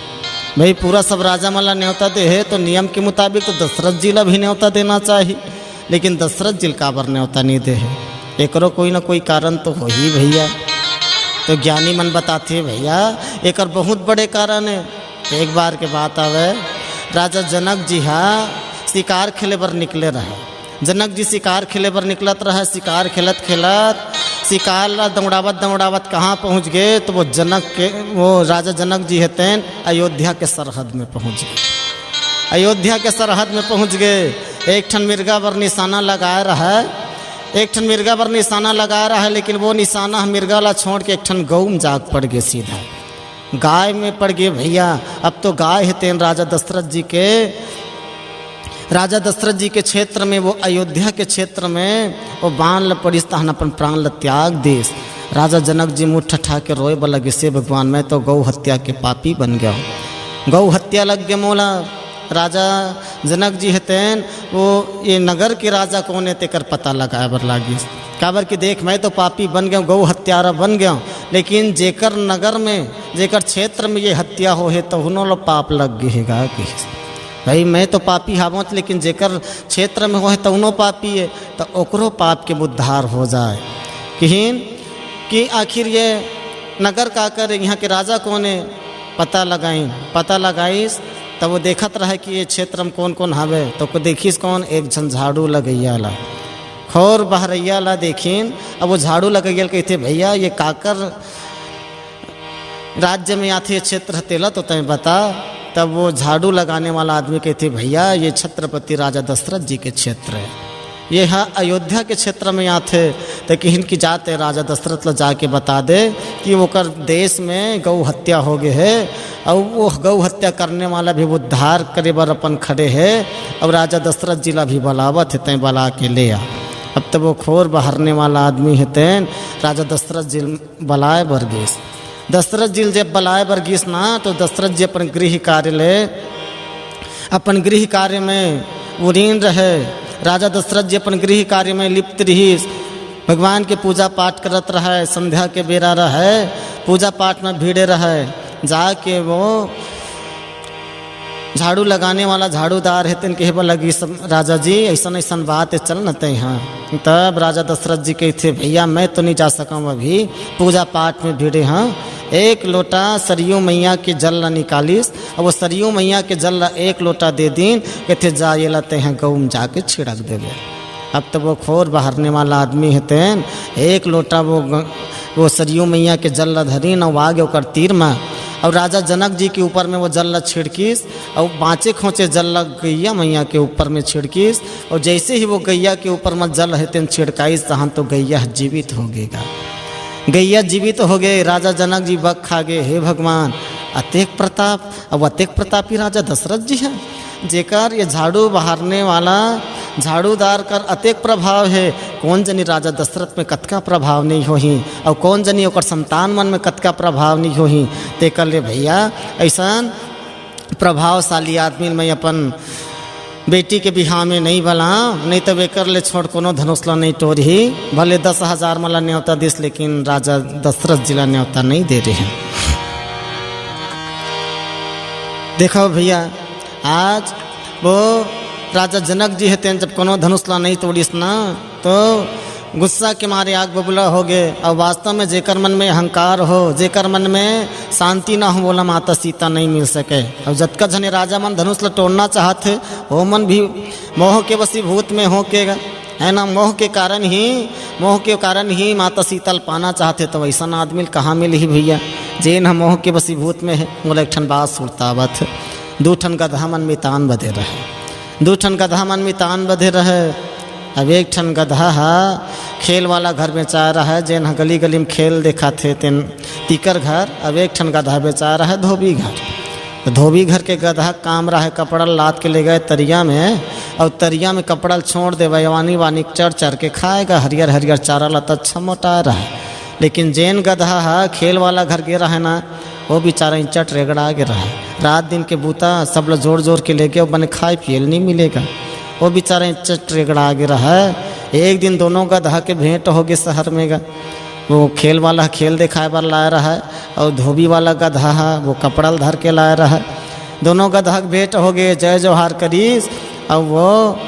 भाई, पूरा सब राजा मन ला न्योता दे हे, तो नियम के मुताबिक तो दशरथ जी ला भी न्योता देना चाहिए, लेकिन दशरथ जी ल काबर न्योता नहीं दे हे? एकरो कोई ना कोई कारण तो होही भैया। तो ज्ञानी मन बताथे भैया, एकर बहुत बड़े कारण हे। एक बार के बात आवे, राजा जनक जी हा शिकार खेले बर निकले रहे। जनक जी शिकार खेले बर निकलत रहय। शिकार खेलत खेलत शिकार ला दौड़ावत दौड़ावत कहाँ पहुँच गे, तो वो जनक के, वो राजा जनक जी हे तेन अयोध्या के सरहद में पहुँच गे। अयोध्या के सरहद में पहुँच गे। एक ठन मिर्गा बर निशाना लगाए रहय, एक ठन मिर्गा बर निशाना लगाए रहय, लेकिन वो निशाना ह मिर्गा ला छोड़ के एक ठन गऊ में जाके पड़ गे सीधा। गाय में पड़ गे भैया। अब तो गाय हे तेन राजा दशरथ जी के, राजा दशरथ जी के क्षेत्र में, वो अयोध्या के क्षेत्र में वो बाण ल पड़िस, तहन अपन प्राण ल त्याग दिस। राजा जनक जी मुँह ठठा के रोए बर लगिस, "हे भगवान, मैं तो गौ हत्या के पापी बन गया हूँ, गौ हत्या लग गे मोला।" राजा जनक जी हे तेन वो ये नगर के राजा कोन हे तेकर पता लगाए बर लागिस। काबर कि देख, मैं तो पापी बन गया हूँ, गौ हत्यारा बन गया हूँ, लेकिन जेकर नगर में, जेकर क्षेत्र में ये हत्या होहे, तहुनो ल पाप लग गे हे गा, कहिस। भाई, मैं तो पापी हावंव, लेकिन जेकर क्षेत्र में होहे, तहुनो पापी हे, त ओकरो पाप के उद्धार हो जाए। किहिन कि आखिर ये नगर काकर, यहाँ के राजा कोन हे, पता लगाइन। पता लगाइस, तब वो देखत रहय कि ये क्षेत्र में कोन कोन हवे, तो को देखिस कोन, एक झन झाड़ू लगइया ला, खोर बहरइया ला देखिन। अब वो झाड़ू लगइया ल कहिथे, "भैया, ये काकर राज्य में आथे, ये क्षेत्र ह, तेला तो तैं बता।" तब वो झाड़ू लगाने वाला आदमी कहिथे, "भैया, ये छत्रपति राजा दशरथ जी के क्षेत्र हे, ये ह अयोध्या के क्षेत्र में आथे।" त किहिन कि जा तैं राजा दशरथ ल जाके बता दे कि ओकर देश में गौ हत्या हो गे हे, अउ वो गौ हत्या करने वाला भी उद्धार करे बर अपन खड़े हे, अउ राजा दशरथ जी ला भी बलावत हे, तैं बला के ले आ। अब तब वो खोर बहरने वाला आदमी हे तेन राजा दशरथ जी ल बलाए बर गिस। दशरथ जी ल जब बलाए बर गिस ना, तो दशरथ जी अपन गृह कार्य ले, अपन गृह कार्य में उरीन रहे। राजा दशरथ जी अपन गृह कार्य में लिप्त रहिस, भगवान के पूजा पाठ करत रहय, संध्या के बेरा रहय, पूजा पाठ में भिड़े रहय। जाके वो झाड़ू लगाने वाला झाड़ूदार हे तेन कहे बर लगिस, "राजा जी, अइसन अइसन बात हे, चल न तैं हा।" तब राजा दशरथ जी कहिथे, "भैया, मैं तो नहीं जा सकंव अभी, पूजा पाठ में भिड़े हंव।" एक लोटा सरयू मैया के जल ला निकालिस, अउ वो सरयू मैया के जल ला एक लोटा दे दिन, कहिथे, "जा, ये ला तैं हा गऊ में जाके छिड़क देबे।" अब तो वो खोर बहरने वाला आदमी हे तेन एक लोटा वो ग-, वो सरयू मैया के जल ला धरिन अउ आगे ओकर तीर में, अउ राजा जनक जी के ऊपर में वो जल ला छिड़किस, अउ बाँचे खोचे जल ला गैया मैया के ऊपर में छिड़किस, अउ जैसे ही वो गैया के ऊपर में जल हे तेन छिड़काइस, तहन तो गैया जीवित हो गे गा। गैया जीवित हो गे, राजा जनक जी बक खा गे, "हे भगवान, अतेक प्रताप, अब अतेक प्रतापी राजा दशरथ जी हे, जेकर ये झाड़ू बहारने वाला झाड़ूदार कर अतेक प्रभाव हे, कोन जनी राजा दशरथ में कतका प्रभाव नहीं होही, अउ कोन जनी ओकर संतान मन में कतका प्रभाव नहीं होही।" तेकर ले भैया, अइसन प्रभावशाली आदमी ल मैं अपन बेटी के बिहाव में नहीं बलांव, नहीं तब एकर ले छोड़ कोनो धनुष ला नहीं टोरही। भले दस हजार मन ला नेवता दिस, लेकिन राजा दशरथ जी ला नेवता नहीं दे रहे। देखो भैया, आज वो राजा जनक जी हे तेन जब कोनो धनुष ला नहीं तोड़िस ना, तो गुस्सा के मारे आग बबूला हो गे। अउ वास्तव में जेकर मन में अहंकार हो, जेकर मन में शांति ना हो, वोला माता सीता नहीं मिल सके। अउ जतका झने राजा मन धनुष ला टोड़ना चाहत हे, वो मन भी मोह के वशीभूत में होके, है ना, मोह के कारण ही, मोह के कारण ही माता सीता ल पाना चाहत हे। तो वैसन आदमी ल कहाँ मिलही भैया, जेन ह मोह के वशीभूत में हे। मोला एक ठन बात सुरतावत हे, दू ठन गदहा मन मितान बदे रहे। दू ठन गदहा मन मितान बदे रहे। अब एक ठन गदहा ह खेल वाला घर बेचाय रहे, जेन ह गली गली में खेल देखाथे तेन, तीकर घर। अब एक ठन गदहा बेचाय रहे धोबी घर। तो धोबी घर के गदहा काम रहे, कपड़ा लाद के ले गए तरिया में, अउ तरिया में कपड़ा ल छोड़ देवे, वानी वानी चर चर के खाय गा, हरियर हरियर चारा ला त अच्छा मोटाय रहे। लेकिन जेन गदहा ह खेल वाला घर गे रहे ना, वो बेचारा इंचट रेगड़ा गे रहे। रात दिन के बूता सब ल जोर जोर के लेगे, बने खाय पिए ल नहीं मिले गा। वो बेचारा इंचट रेगड़ा गे रहे। एक दिन दोनों गदहा के भेंट हो गे शहर में गा। वो खेल वाला खेल देखाय बर लाय रहे, अउ धोबी वाला गदहा ह वो कपड़ा ल धर के लाय रहे। दोनों गदहा के भेंट हो गे, जय जोहार करिस। अउ वो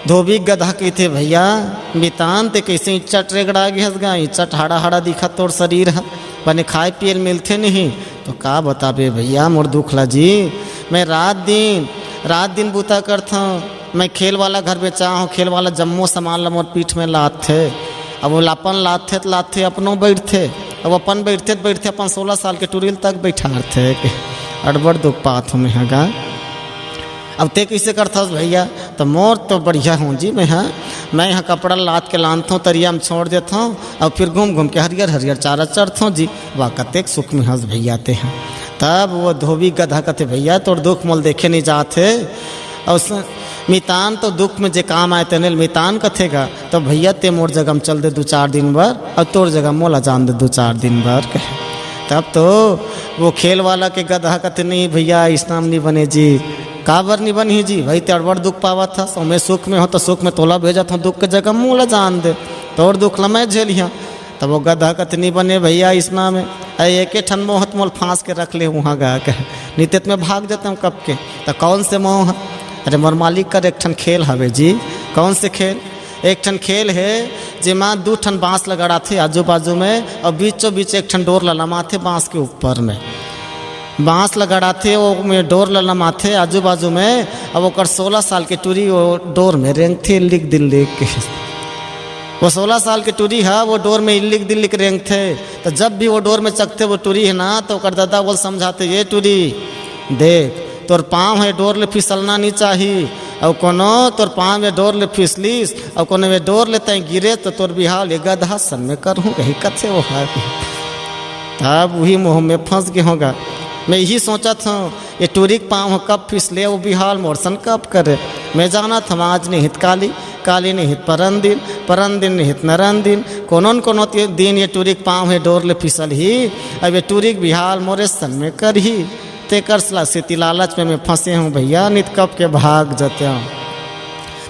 धोबी गदहा कहिथे, "भैया मितान, ते कैसे इंचट रेगड़ा गे हस गा, इंचट हाड़ा हाड़ा दिखत तोर शरीर ह, बने खाय पिए ल मिलथे नहीं।" तो का बताबे भैया मोर दुख ला जी, मैं रात दिन, रात दिन बूता करथंव, मैं खेल वाला घर बेचा हूँ, खेल वाला जम्मो सामान ला मोर पीठ में लादथे। अब वो अपन लादथे त लादथे, अपनो बैठथे। अब अपन बैठथे त बैठथे, अपन सोलह साल के टुरी ल तक बैठारथे। अड़बड़ दुख पात हूँ मैं ह गा। अब ते कइसे करथस भइया? त मोर तो बढ़िया हूँ जी मैं ह। मैं ह कपड़ा लाद के लानथों, तरिया म छोड़ देथों, अउ फिर घूम घूम के हरियर हरियर चारा चरथों जी। वाह, कतेक सुख में हस भइया ते ह। तब वो धोबी गदहा कथे, "भइया, तोर दुख मोल देखे नइ जात हे।" अउ स-, मितान तो दुख में जे काम आय तेने ल मितान कथे गा। "त भइया, ते मोर जगह म चल दे दू चार दिन बर, अउ तोर जगह मोला जान दे दू चार दिन बर," कहे। तब तो वो खेल वाला के गदहा कथे, "नहीं भइया, अइसना म नइ बने जी।" "काबर नइ बनही जी? भई, ते अड़बड़ दुख पावत हस, अउ मैं सुख में हूँ, त सुख में तोला भेजत हूँ, दुख के जगह मोला जान दे, तोर दुख ला मैं झेलिहूँ।" तब वो गदहा कथे, "नइ बने भइया, अइसना में, अरे, एके ठन मोह त मोल फांस के रख ले उहाँ गा," कहे, "नइ ते त मैं भाग जातेंव कब के।" "त कौन से मोह?" "अरे, मोर मालिक कर एक ठन खेल हवे जी।" "कौन से खेल?" "एक ठन खेल हे, जेमा दू ठन बांस ला गड़ाथे आजू बाजू में, अउ बीचों बीच एक ठन डोर ला लमाथे बांस के ऊपर में। बांस ला गड़ाथे, वो में डोर ला लमाथे आजू बाजू में, अब ओकर सोलह साल के टुरी वो डोर में रेंगथे, इल्लिक दिल्लिक के।" वो सोलह साल के टुरी ह वो डोर में इल्लिक दिल्लिक रेंगथे। त जब भी वो डोर में चघथे वो टुरी ह ना, त ओकर ददा ओला समझाथे, "ये टुरी, देख, तोर पाँव ह डोर ले फिसलना नइ चाही, अउ कोनो तोर पाँव ये डोर ले फिसलिस, अउ कोनो ये डोर ले तैं गिरे, त तोर बिहाव ये गदहा सन में करहूँ," कही कथे वो ह। तब उही मोह में फंस गे हूँ गा। मैं इही सोचत हूँ, ये टुरी के पाँव ह कब फिसले, वो बिहाव मोर सन कब करे। मैं जानत हूँ, आज निहित काली, काली निहित परन दिन, परन दिन निहित नरन दिन, कोनो न कोनो ते-, दिन ये टुरी के पाँव ह डोर ले फिसलही, अब ये टुरी के बिहाव मोरे सन में करही। तेकर सला सेती लालच में मैं फंसे हूँ भइया, नइ त कब के भाग जतेंव।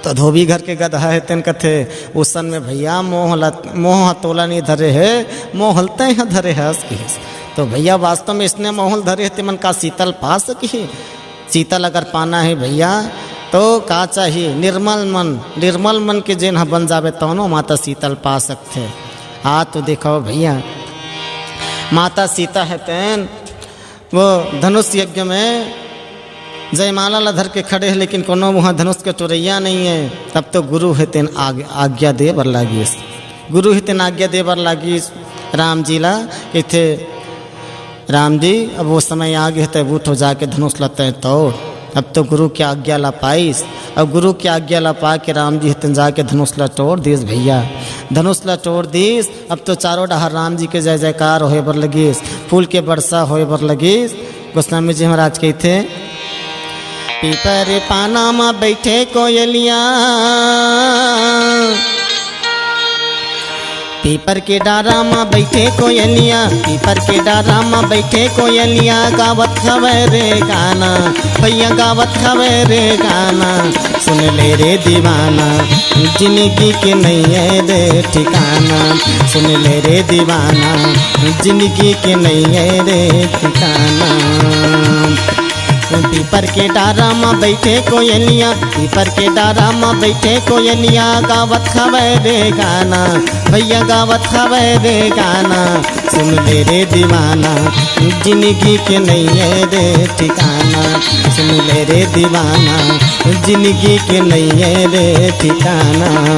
त धोबी घर के गदहा हे तेन कथे, "उसन में भइया मोह ल-, मोह ह तोला नइ धरे हे, मोह ल तैं ह धरे हस," कहिस। त भइया वास्तव में इसने मोह ल धरे हे, तेमन का सीता ल पा सकही? सीता ल अगर पाना हे भइया, त का चाही? निर्मल मन, निर्मल मन के जेन ह बन जाबे, तौनो माता सीता ल पा सकथे। आ तो देखव भइया, माता सीता हे तेन वो धनुष यज्ञ में जयमाला ला धर के खड़े हे, लेकिन कोनो उहाँ धनुष के टुरइया नइ हे। तब तो गुरु हे तेन आग-, आज्ञा दे बर लागिस। गुरु हे तेन आज्ञा दे बर लागिस राम जी ला, कहिथे, "राम जी, अब वो समय आ गे हे, तब उठो, जाके धनुष ला तैं तोड़।" अब तो गुरु के आज्ञा ला पाइस, अउ गुरु के आज्ञा ला पा के राम जी हे तेन जाके धनुष ला टोर दिस भइया। धनुष ला टोर दिस, अब तो चारों डहर राम जी के जय जयकार होय बर लगिस, फूल के बरसा होय बर लगिस। गोस्वामी जी महाराज कहिथे, "पीपर पाना म बइठे कोयलिया, पीपर के डारा म बइठे कोयलिया, पीपर के डारा म बइठे कोयलिया, गावत हवय रे गाना, भइया गावत हवय रे गाना, सुन ले रे दीवाना, जिनगी के नइ हे रे ठिकाना, सुन ले रे दीवाना, जिनगी के नइ हे रे ठिकाना।" पीपर के डारा म बइठे कोयलिया, पीपर के डारा म बइठे कोयलिया, गावत हवय रे गाना, भइया गावत हवय रे गाना, सुन ले रे दीवाना, जिनगी के नइ हे रे ठिकाना, सुन ले रे दीवाना, जिनगी के नइ हे रे ठिकाना।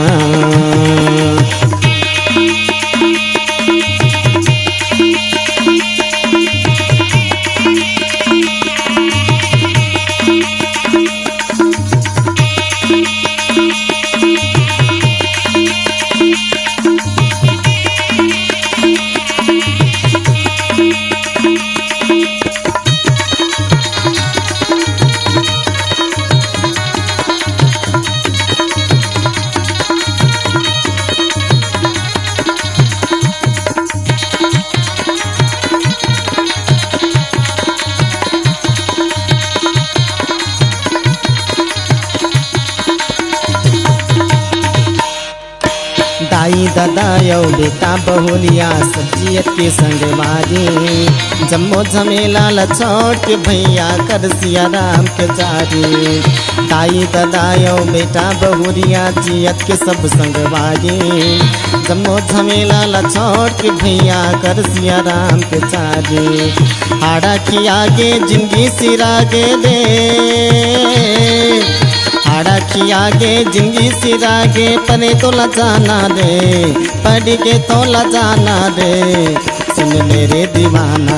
दाई ददा अउ बेटा बहुरिया, सब जियत के संगवारी। जम्मो झमेला ल छोड़ के भइया, कर सिया राम के जारी। दाई ददा अउ बेटा बहुरिया, जियत के सब संगवारी। जम्मो झमेला ल छोड़ के भइया, कर सिया राम के जारी। हाड़ा खिया के जिनगी सिरा गे दे, अड़खिया गे जिंदगी सिरा गे, परे तोला जाना रे, पढ़ के तोला जाना रे। सुन ले रे दीवाना,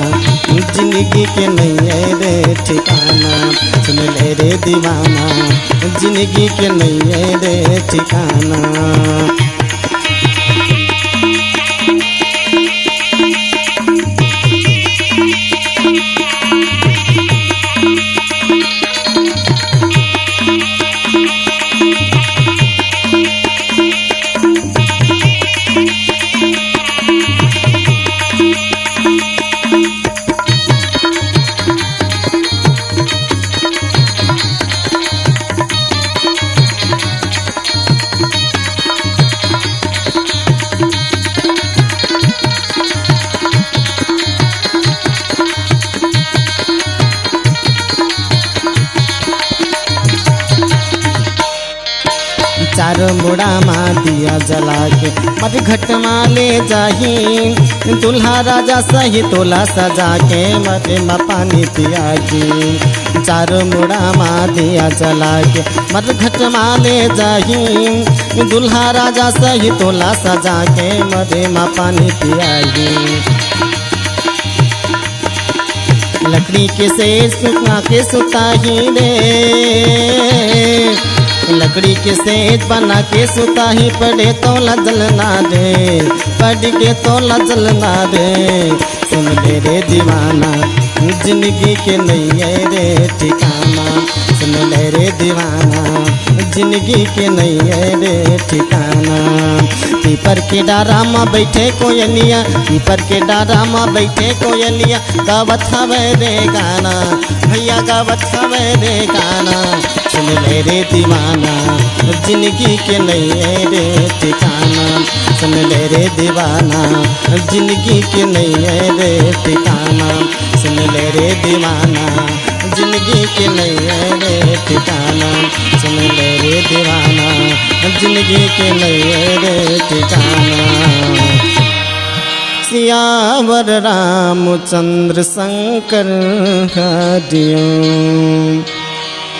जिंदगी के नहीं है रे ठिकाना। सुन ले रे दीवाना, जिंदगी के नहीं है रे ठिकाना। चारों मुड़ा मा दिया जला के मर घट मा ले जाही, दूल्हा राजा सही तोला सजा के मरे मा पानी पियाही। चारों मुड़ा मा दिया जला के मर घट मा ले जाही, दूल्हा राजा सही तोला सजा के मरे मा पानी पियाही। लकड़ी के सेज बना के सुताही रे, लकड़ी के सेज बना के सुताही, पढ़े तोला जलना रे, पढ़ के तोला जलना रे। सुन ले रे दीवाना, जिंदगी के नहीं है रे ठिकाना। सुन ले रे दीवाना, जिंदगी के नहीं है रे ठिकाना। पीपर के डारा मा बैठे कोयलिया, पीपर के डारा मा बैठे कोयलिया, गावत हवे रे गाना, भैया गावत हवे रे गाना। सुन ले रे दीवाना, जिंदगी के नहीं है रे ठिकाना। सुन ले रे दीवाना, जिंदगी के नहीं है रे ठिकाना। सुन ले रे दीवाना, जिंदगी के नहीं है रे ठिकाना। सुन ले रे दीवाना, जिंदगी के नहीं है रे ठिकाना। सियावर रामचंद्र शंकर हरिओम।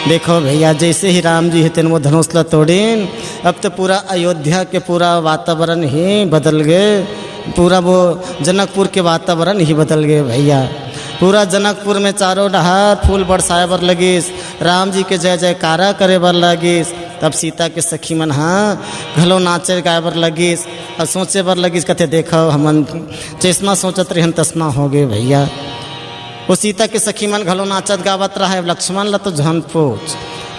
देखो भैया, जैसे ही राम जी हे तेन वो धनुष ला तोड़िन, अब तो पूरा अयोध्या के पूरा वातावरण ही बदल गए, पूरा वो जनकपुर के वातावरण ही बदल गए भैया। पूरा जनकपुर में चारों डहार फूल बरसाए बर लगिस, राम जी के जय जयकारा करे बर लगिस। तब सीता के सखी मन हा घलो नाचे गाए बर लगिस, अउ सोचे बर लगिस, कथे, "देखो, हमन जैसना सोचत रहन, तसना हो गए भैया।" वो सीता के सखी मन घलो नाचत गावत रहे। लक्ष्मण ला तो झन पूछ,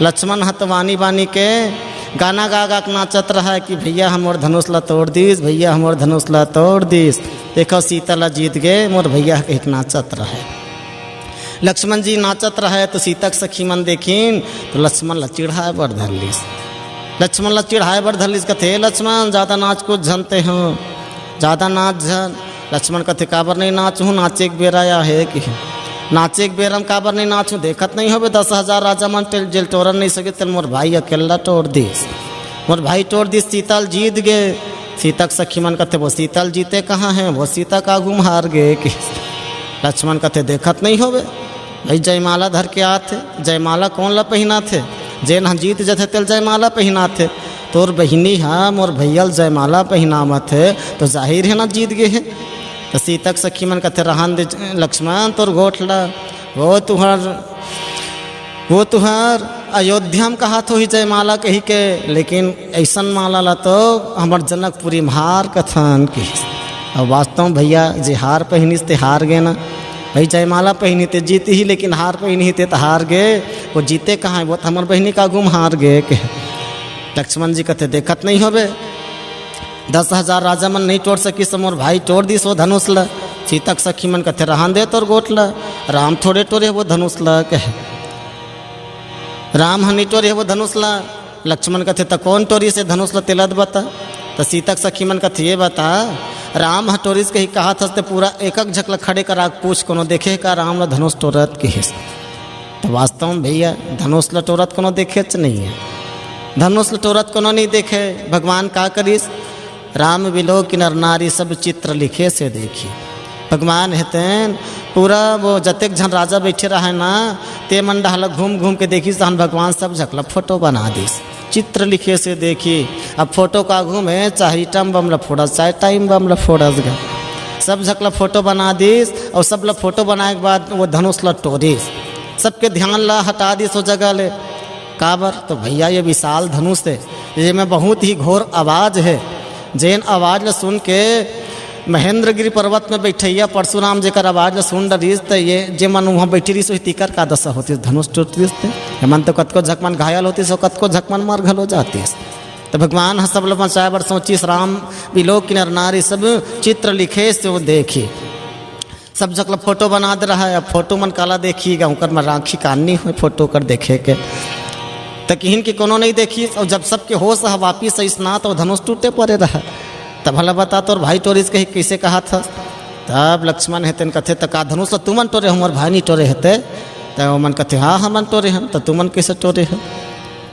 लक्ष्मण ह तो वानी वानी के गाना गा गा के नाचत रहे कि, "भैया हमर धनुष ला तोड़ दिस, भैया हमर धनुष ला तोड़ दिस, देखो सीता ला जीत गे मोर भैया," कहिके नाचत रहे। लक्ष्मण जी नाचत रहे तो सीता के सखी मन देखिन तो लक्ष्मण ला चिढ़ाए बर धर लिस। लक्ष्मण ला चिढ़ाए बर धर लिस, कथे, "लक्ष्मण, ज्यादा नाच कुछ झन तेहो, ज्यादा नाच झन।" लक्ष्मण कथे, "काबर नहीं नाचहूँ, नाचे के बेरा आय हे कि नाचे के बेरा म काबर नहीं नाचहूँ, देखत नहीं होबे दस हजार राजा मन टेल जेल टोरन नहीं सके, तेल मोर भाई अकेला टोर दिस, मोर भाई टोर दिस, सीता ल जीत गे।" सीता के सखी मन कथे, "वो सीता ल जीते कहाँ हे, वो सीता के आगू म हार गे कि।" लक्ष्मण कथे, "देखत नहीं होबे, भाई जयमाला धर के आथे, जयमाला कौन ला पहिनाथे? जेन ह जीत जथे तेल जयमाला पहिनाथे। तोर बहिनी ह मोर भैया ल जयमाला पहिनावत हे, तो जाहिर हे ना जीत गे हे।" तो सीता के सखी मन कथे, "रहन दे लक्ष्मण, तोर गोठ ला, वो तुहर, वो तुहर अयोध्या म कहात होही जयमाला कहिके, लेकिन अइसन माला ला तो हमर जनकपुरी म हार कथन," किहिस। अब वास्तव म भैया, जे हार पहिनिस ते हार गे ना। भाई जयमाला पहिनी ते जीतही, लेकिन हार पहिनी ते त हार गे। वो जीते कहाँ हे, वो तो हमर बहिनी के आगू म हार गे के। लक्ष्मण जी कथे, "देखत नहीं होबे, दस हजार राजा मन नहीं टोर सकिस, मोर भाई टोर दिस वो धनुष ला।" सीता के सखी मन कथे, "रहन दे तोर गोठ ला, राम थोड़े टोरे वो धनुष ला," कहे। "राम ह नहीं टोरे वो धनुष ला।" लक्ष्मण कथे, "त कौन टोरिस हे धनुष ला, तेला त बता।" त सीता के सखी मन कथे, "ये बता, राम ह टोरिस कही कहात हस ते पूरा एक एक झक ला खड़े करा के पूछ, कोनो देखे का राम ला धनुष टोरत?" किहिस। त वास्तव म भैया, धनुष ला टोरत कोनो देखेच नहीं हे। धनुष ला टोरत कोनो नहीं देखे। भगवान का करिस? "राम बिलो कि नर नारी, सब चित्र लिखे से देखी।" भगवान हे तेन पूरा वो जतेक झन राजा बैठे रहे ना, ते मन डहला घूम घूम के देखिस, तहन भगवान सब झकला फोटो बना दिस। चित्र लिखे से देखी, अब फोटो का घूमे, चाहे इटम बम ला फोड़स, चाहे टाइम बम ला फोड़स गा। सब झकला फोटो बना दिस और सब ला फोटो बनाए के बाद वो धनुष ला टोरिस। सबके ध्यान ला हटा दिस वो जगह ले। काबर? तो भैया, ये विशाल धनुष हे, ये में बहुत ही घोर आवाज हे। जेन आवाज ला सुन के महेंद्रगिरी पर्वत में बैठैया परशुराम जेकर आवाज ला सुन डरिस, त ये जे मन वहाँ बैठी रहिस, वही तीकर का दशा होतिस, धनुष टूटतिस ते। ये मन तो कतको झकमन घायल होतिस और कतको झकमन मर घलो जातिस। तो भगवान ह सब ला बचाए बर सोचिस, राम विलोक नर नारी सब चित्र लिखे से वो देखी। सब झकला फोटो बना दे रहा है। अब फोटो मन काला देखी गा, उनकर में राखी कान नहीं हुए फोटो कर देखे के। त किहिन की कोनो नहीं देखी, और जब सबके होश ह वापिस आइस ना, तो धनुष टूटे पड़े रहा। तब भला बता, तोर भाई टोरिस कही, कैसे कहा था? तब लक्ष्मण हे तेन कथे, "त का धनुष ल तुमन टोरे हो, मोर भाई नहीं टोरे हे ते?" त ओमन कथे, "हाँ, हमन टोरे हन।" "त तुमन कैसे टोरे हो?"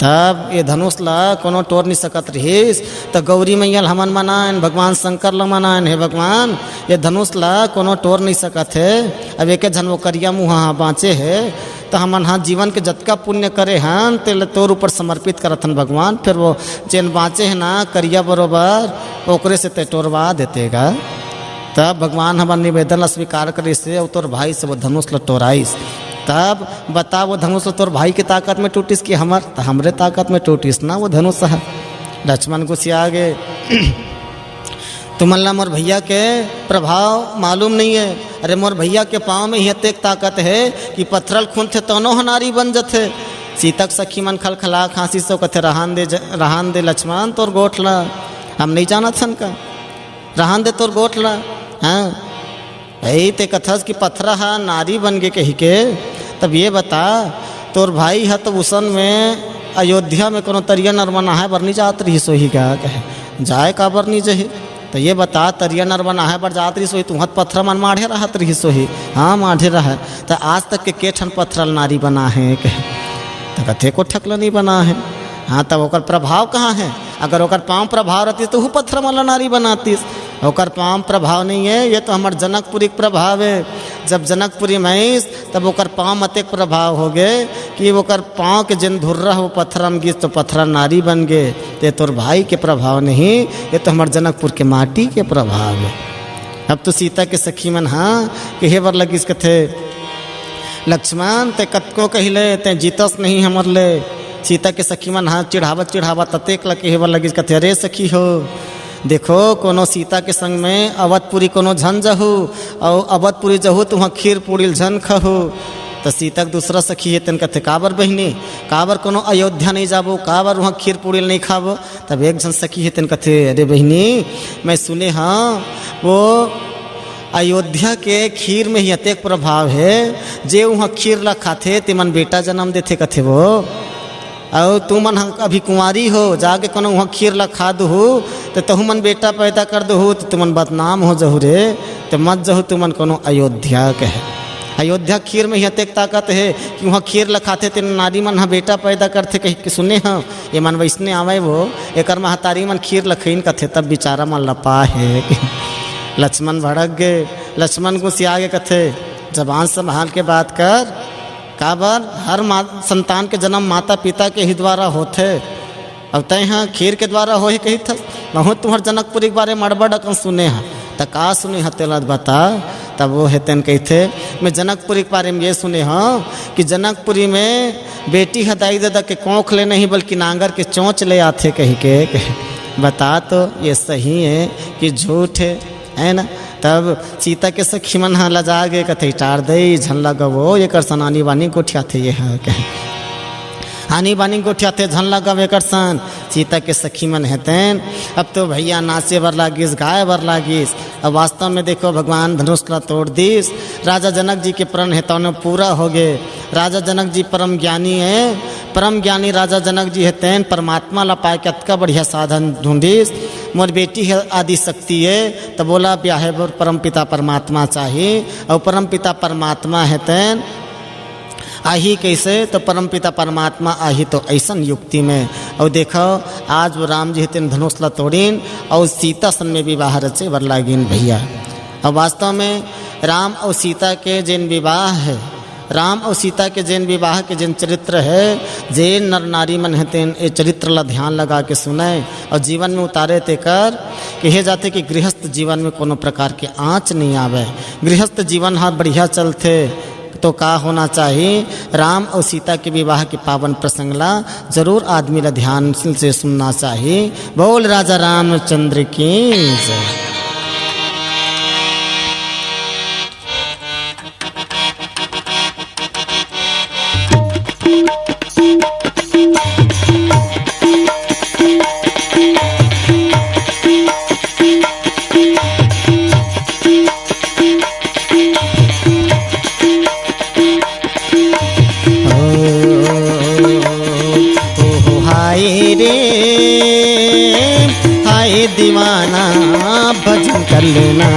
तब ये धनुष ला कोनो टोर नहीं सकत रहिस, त गौरी मैया ल हमन मनायन, भगवान शंकर ला मनायन, "हे भगवान, ये धनुष ला कोनो टोर नहीं सकत हे। अब एके झन वो करिया मुँहा ह बाँचे हे, त हमन ह जीवन के जतका पुण्य करे हन, तेला तोर ऊपर समर्पित करत हन भगवान। फिर वो जेन बाँचे हे ना करिया बरोबर, ओकरे से ते टोरवा देते गा।" तब भगवान हमर निवेदन ला स्वीकार करिस हे, अउ तोर भाई से वो धनुष ला टोराइस। तब बता, वो धनुष ला तोर भाई के ताकत में टूटिस कि हमर? त हमरे ताकत में टूटिस ना वो धनुष ह। लक्ष्मण गुस्सिया गे, "तुमन ला मोर भैया के प्रभाव मालूम नहीं है। अरे, मोर भैया के पाँव में ही अतेक ताकत है कि पथरा ल खूंदथे तौनो ह नारी बन जथे।" सीता के सखी मन खलखला खांसी से कथे, "रहन दे ज-, रहन दे लक्ष्मण तोर गोठ ला, हम नहीं जानत हन का?" रहन दे तोर गोठ ला, हाँ। भाई, ते कथस कि पथरा ह नारी बन गे कही के, तब ये बता, तोर भाई ह तो उसन में अयोध्या में कोनो तरिया नरवा नहाए बर नहीं जात रहिस होही का? कहे, "जाए काबर नहीं जही?" तो ये बता, तरिया नरवा नहाए बर जात रहिस होही, तुहत पथरा मन माढ़े रहत रहिस होही। हाँ, माढ़े रहे। तो आज तक के के ठन पथरा ल नारी बना है? कहे, तो कथे, "को ठक ल नहीं बना है।" हाँ, तब ओकर प्रभाव कहाँ है? अगर ओकर पाँव प्रभाव रहतिस, तो हु पथरा मन ला नारी बनातिस। ओकर पाँव प्रभाव नहीं है, ये तो हमर जनकपुरी के प्रभाव है। जब जनकपुरी में आइस, तब ओकर पाँव म अतेक प्रभाव हो गे कि ओकर पाँव के जेन धुर्रा ह, वो पथरा म गिस, तो पथरा नारी बन गे। ते तोर भाई के प्रभाव नहीं, ये तो हमर जनकपुर के माटी के प्रभाव है। अब तो सीता के सखी मन, हाँ, कहे बर लगिस, कथे, "लक्ष्मण, ते कतको कहिले, ते जीतस नहीं हमर ले।" सीता के सखी मन ह चिढ़ावत चिढ़ावत अतेक ल कहे बर लगिस, कथे, "अरे सखी हो, देखो, कोनो सीता के संग में अवधपुरी कोनो झन जहू, अउ अवधपुरी जहू त उहाँ खीर पूड़ी ल झन खहू।" त सीता के दूसरा सखी हे, तेन कथे, "काबर बहिनी, काबर कोनो अयोध्या नहीं जाबो, काबर उहाँ खीर पूड़ी ल नहीं खाबो?" तब एक झन सखी हे, तेन कथे, "अरे बहिनी, मैं सुने हँव, वो अयोध्या के खीर में ही अतेक प्रभाव है, जे उहाँ खीर ला खाथे, तेमन बेटा जन्म देथे," कथे वो। "अउ तुमन ह अभी कुंवारी हो, जाके कोनो उहाँ खीर ला खा दुहू, त तहू मन बेटा पैदा कर दुहू, त तुमन बदनाम हो जहू रे, त मत जहू तुमन कोनो अयोध्या," कहे। "अयोध्या खीर में ही अतेक ताकत है कि उहाँ खीर ला खाथे, तेन नारी मन ह बेटा पैदा करथे," कहि के सुने हँव। ये मन वैसने आवय वो, एकर महतारी मन खीर ल खइन कथे, तब बिचारा मन लपा हे। लक्ष्मण भड़क गे, लक्ष्मण गुसिया गे, कथे, "जबान संभाल के बात कर, काबर हर मा-, संतान के जन्म माता पिता के ही द्वारा होथे, अउ तैं ह खीर के द्वारा होही कहिथस? महूँ तुँहर जनकपुरी के बारे म अड़बड़ अकन सुने हँव, त का सुने हँव तेला बता।" तब वो हे तेन कहिथे, "मैं जनकपुरी के बारे म ये सुने हँव कि जनकपुरी में बेटी ह दाई ददा के कोख ले नहीं, बल्कि नांगर के चोंच ले आथे," कहि के। बता तो, ये सही है कि झूठ है, है ना? तब सीता के सखी मन ह लजा गे, कथे, "टार दई, झन लगवो, एकर सन आनी बानी गोठियाथे ये ह," कहे। "आनी बानी गोठियाथे, झन लगव एकर सन।" सीता के सखी मन हे तेन, अब तो भैया नाचे बर लागिस, गाए बर लागिस। अब वास्तव में देखो, भगवान धनुष ला तोड़ दिस, राजा जनक जी के प्रण हे तौनो पूरा हो गे। राजा जनक जी परम ज्ञानी हे, परम ज्ञानी राजा जनक जी हे तेन परमात्मा ला पाए के अतका बढ़िया साधन ढूंढिस। "मोर बेटी हे आदि शक्ति हे, त बोला ब्याहे बर परम पिता परमात्मा चाही, अउ परम पिता परमात्मा हे तेन आही कैसे?" तो परमपिता परमात्मा आही तो ऐसन युक्ति में। और देखो, आज वो राम जी हे तेन धनुष ला तोड़िन और सीता सन में विवाह रचे बर लागिन भैया। और वास्तव में राम अउ सीता के जेन विवाह हे, राम अउ सीता के जेन विवाह के जेन चरित्र हे, जेन नर नारी मन हे तेन ए चरित्र ला ध्यान लगा के सुनय अउ जीवन में उतारे, तेकर कहे जाथे कि गृहस्थ जीवन में कोनो प्रकार के आँच नइ आवय। गृहस्थ जीवन ह बढ़िया चलथे तो का होना चाही? राम अउ सीता के विवाह के पावन प्रसंग ला जरूर आदमी ला ध्यान से सुनना चाही। बोल राजा रामचंद्र की जय। ओ, ओ, हाय रे, हाय दीवाना, भजन कर लेना।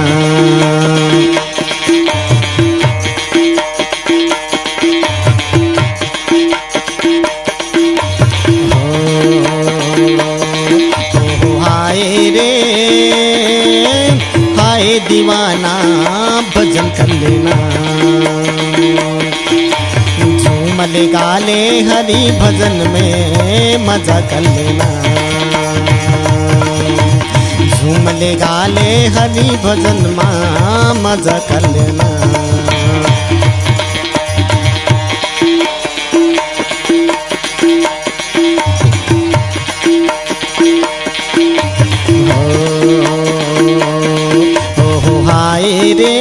ओ, हाय रे, हाय दीवाना, भजन कर लेना। झूम ले गा ले हरि भजन में मजा कर लेना। झूम ले गा ले हरि भजन मा मजा कर लेना। ओ, ओ, ओ, हाय रे,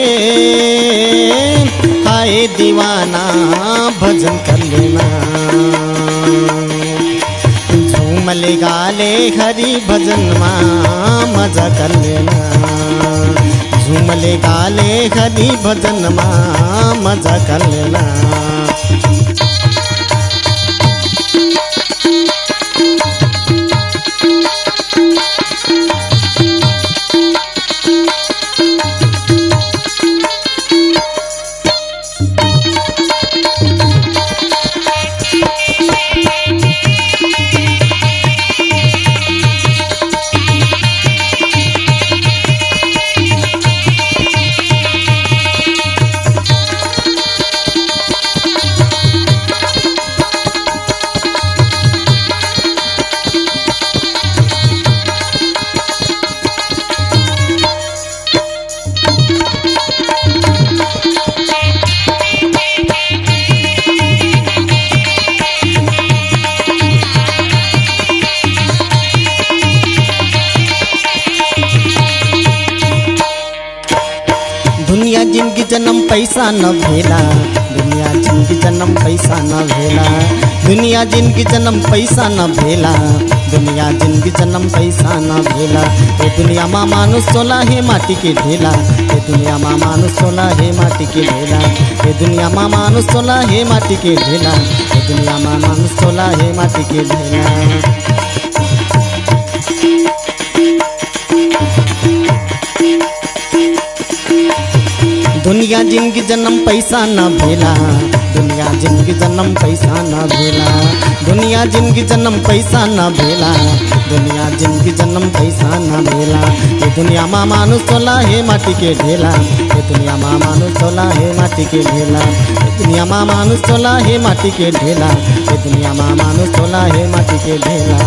हाय दीवाना, भजन कर लेना। झूम ले गा ले हरि भजन मा मजा कर लेना। झूम ले गा ले हरि भजन मा मजा कर लेना। दुनिया जिनगी जन्म पैसा न भेला, दुनिया जिनगी जन्म पैसा न भेला, दुनिया जिनगी जन्म पैसा न भेला, दुनिया जिनगी जन्म पैसा न भेला। ए दुनिया मा मानुष तोला हे माटी के ढेला, ए दुनिया मा मानुष तोला हे माटी के ढेला, ए दुनिया मा मानुष तोला हे माटी के ढेला, ए दुनिया मा मानुष तोला हे माटी के ढेला। दुनिया जिनगी जन्म पैसा न भेला, दुनिया जिनगी जन्म पैसा न भेला, दुनिया जिनगी जन्म पैसा न भेला, दुनिया जिनगी जन्म पैसा न भेला। ए दुनिया मा मानुष तोला हे माटी के ढेला, ए दुनिया मा मानुष तोला हे माटी के ढेला, ए दुनिया मा मानुष तोला हे माटी के ढेला, ए दुनिया मा मानुष तोला हे माटी के ढेला।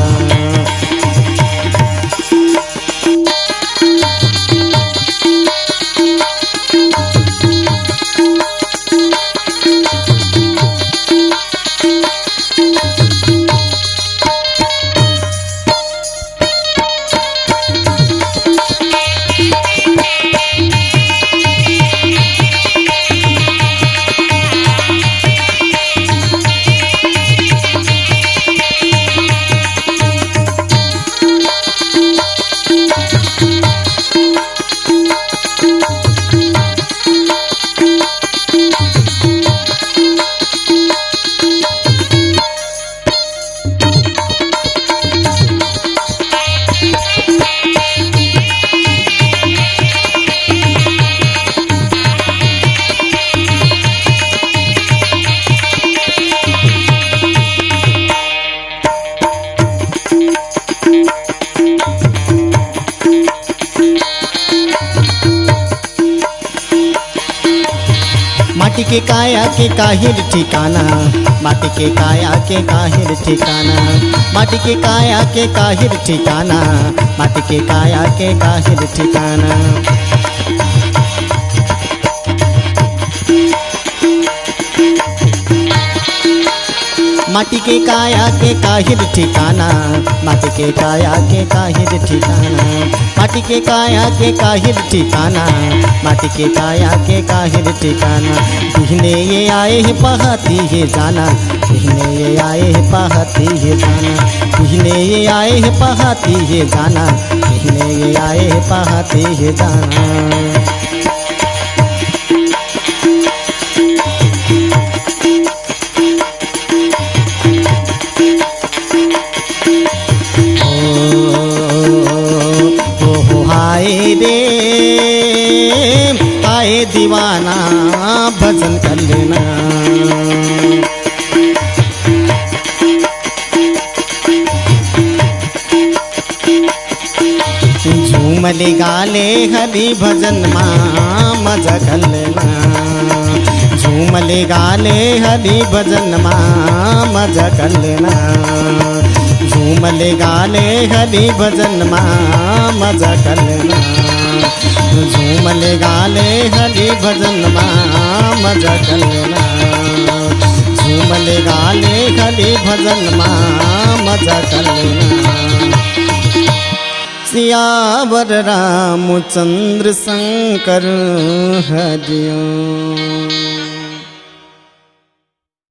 के काया के काहिर ठिकाना, माटी के काया के काहिर ठिकाना, माटी के काया के काहिर ठिकाना, माटी के काया के काहिर ठिकाना। माटी के काया के काहिर ठिकाना, माटी के काया के काहिर ठिकाना, माटी के काया के काहिर ठिकाना, माटी के काया के काहिर ठिकाना। बिहने ये आए हे पहाती हे जाना, बिहने ये आए हे पहाती हे जाना, बिहने ये आए हे पहाती हे जाना, बिहने ये आए हे पहाती हे जाना। ओ, ओ, ओ, हाय रे, हाय दीवाना, भजन कर लेना। झूमले गाले हरि भजन मा मजा कर लेना। झूमले गाले हरि भजन मा मजा कर लेना। झूमले गाले हरि भजन मा मजा कर लेना। झूमले गाले हरि भजन मा मजा कर लेना। झूमले गाले हरि भजन मा मजा कर लेना। सियावर रामचंद्र शंकर हरिओम।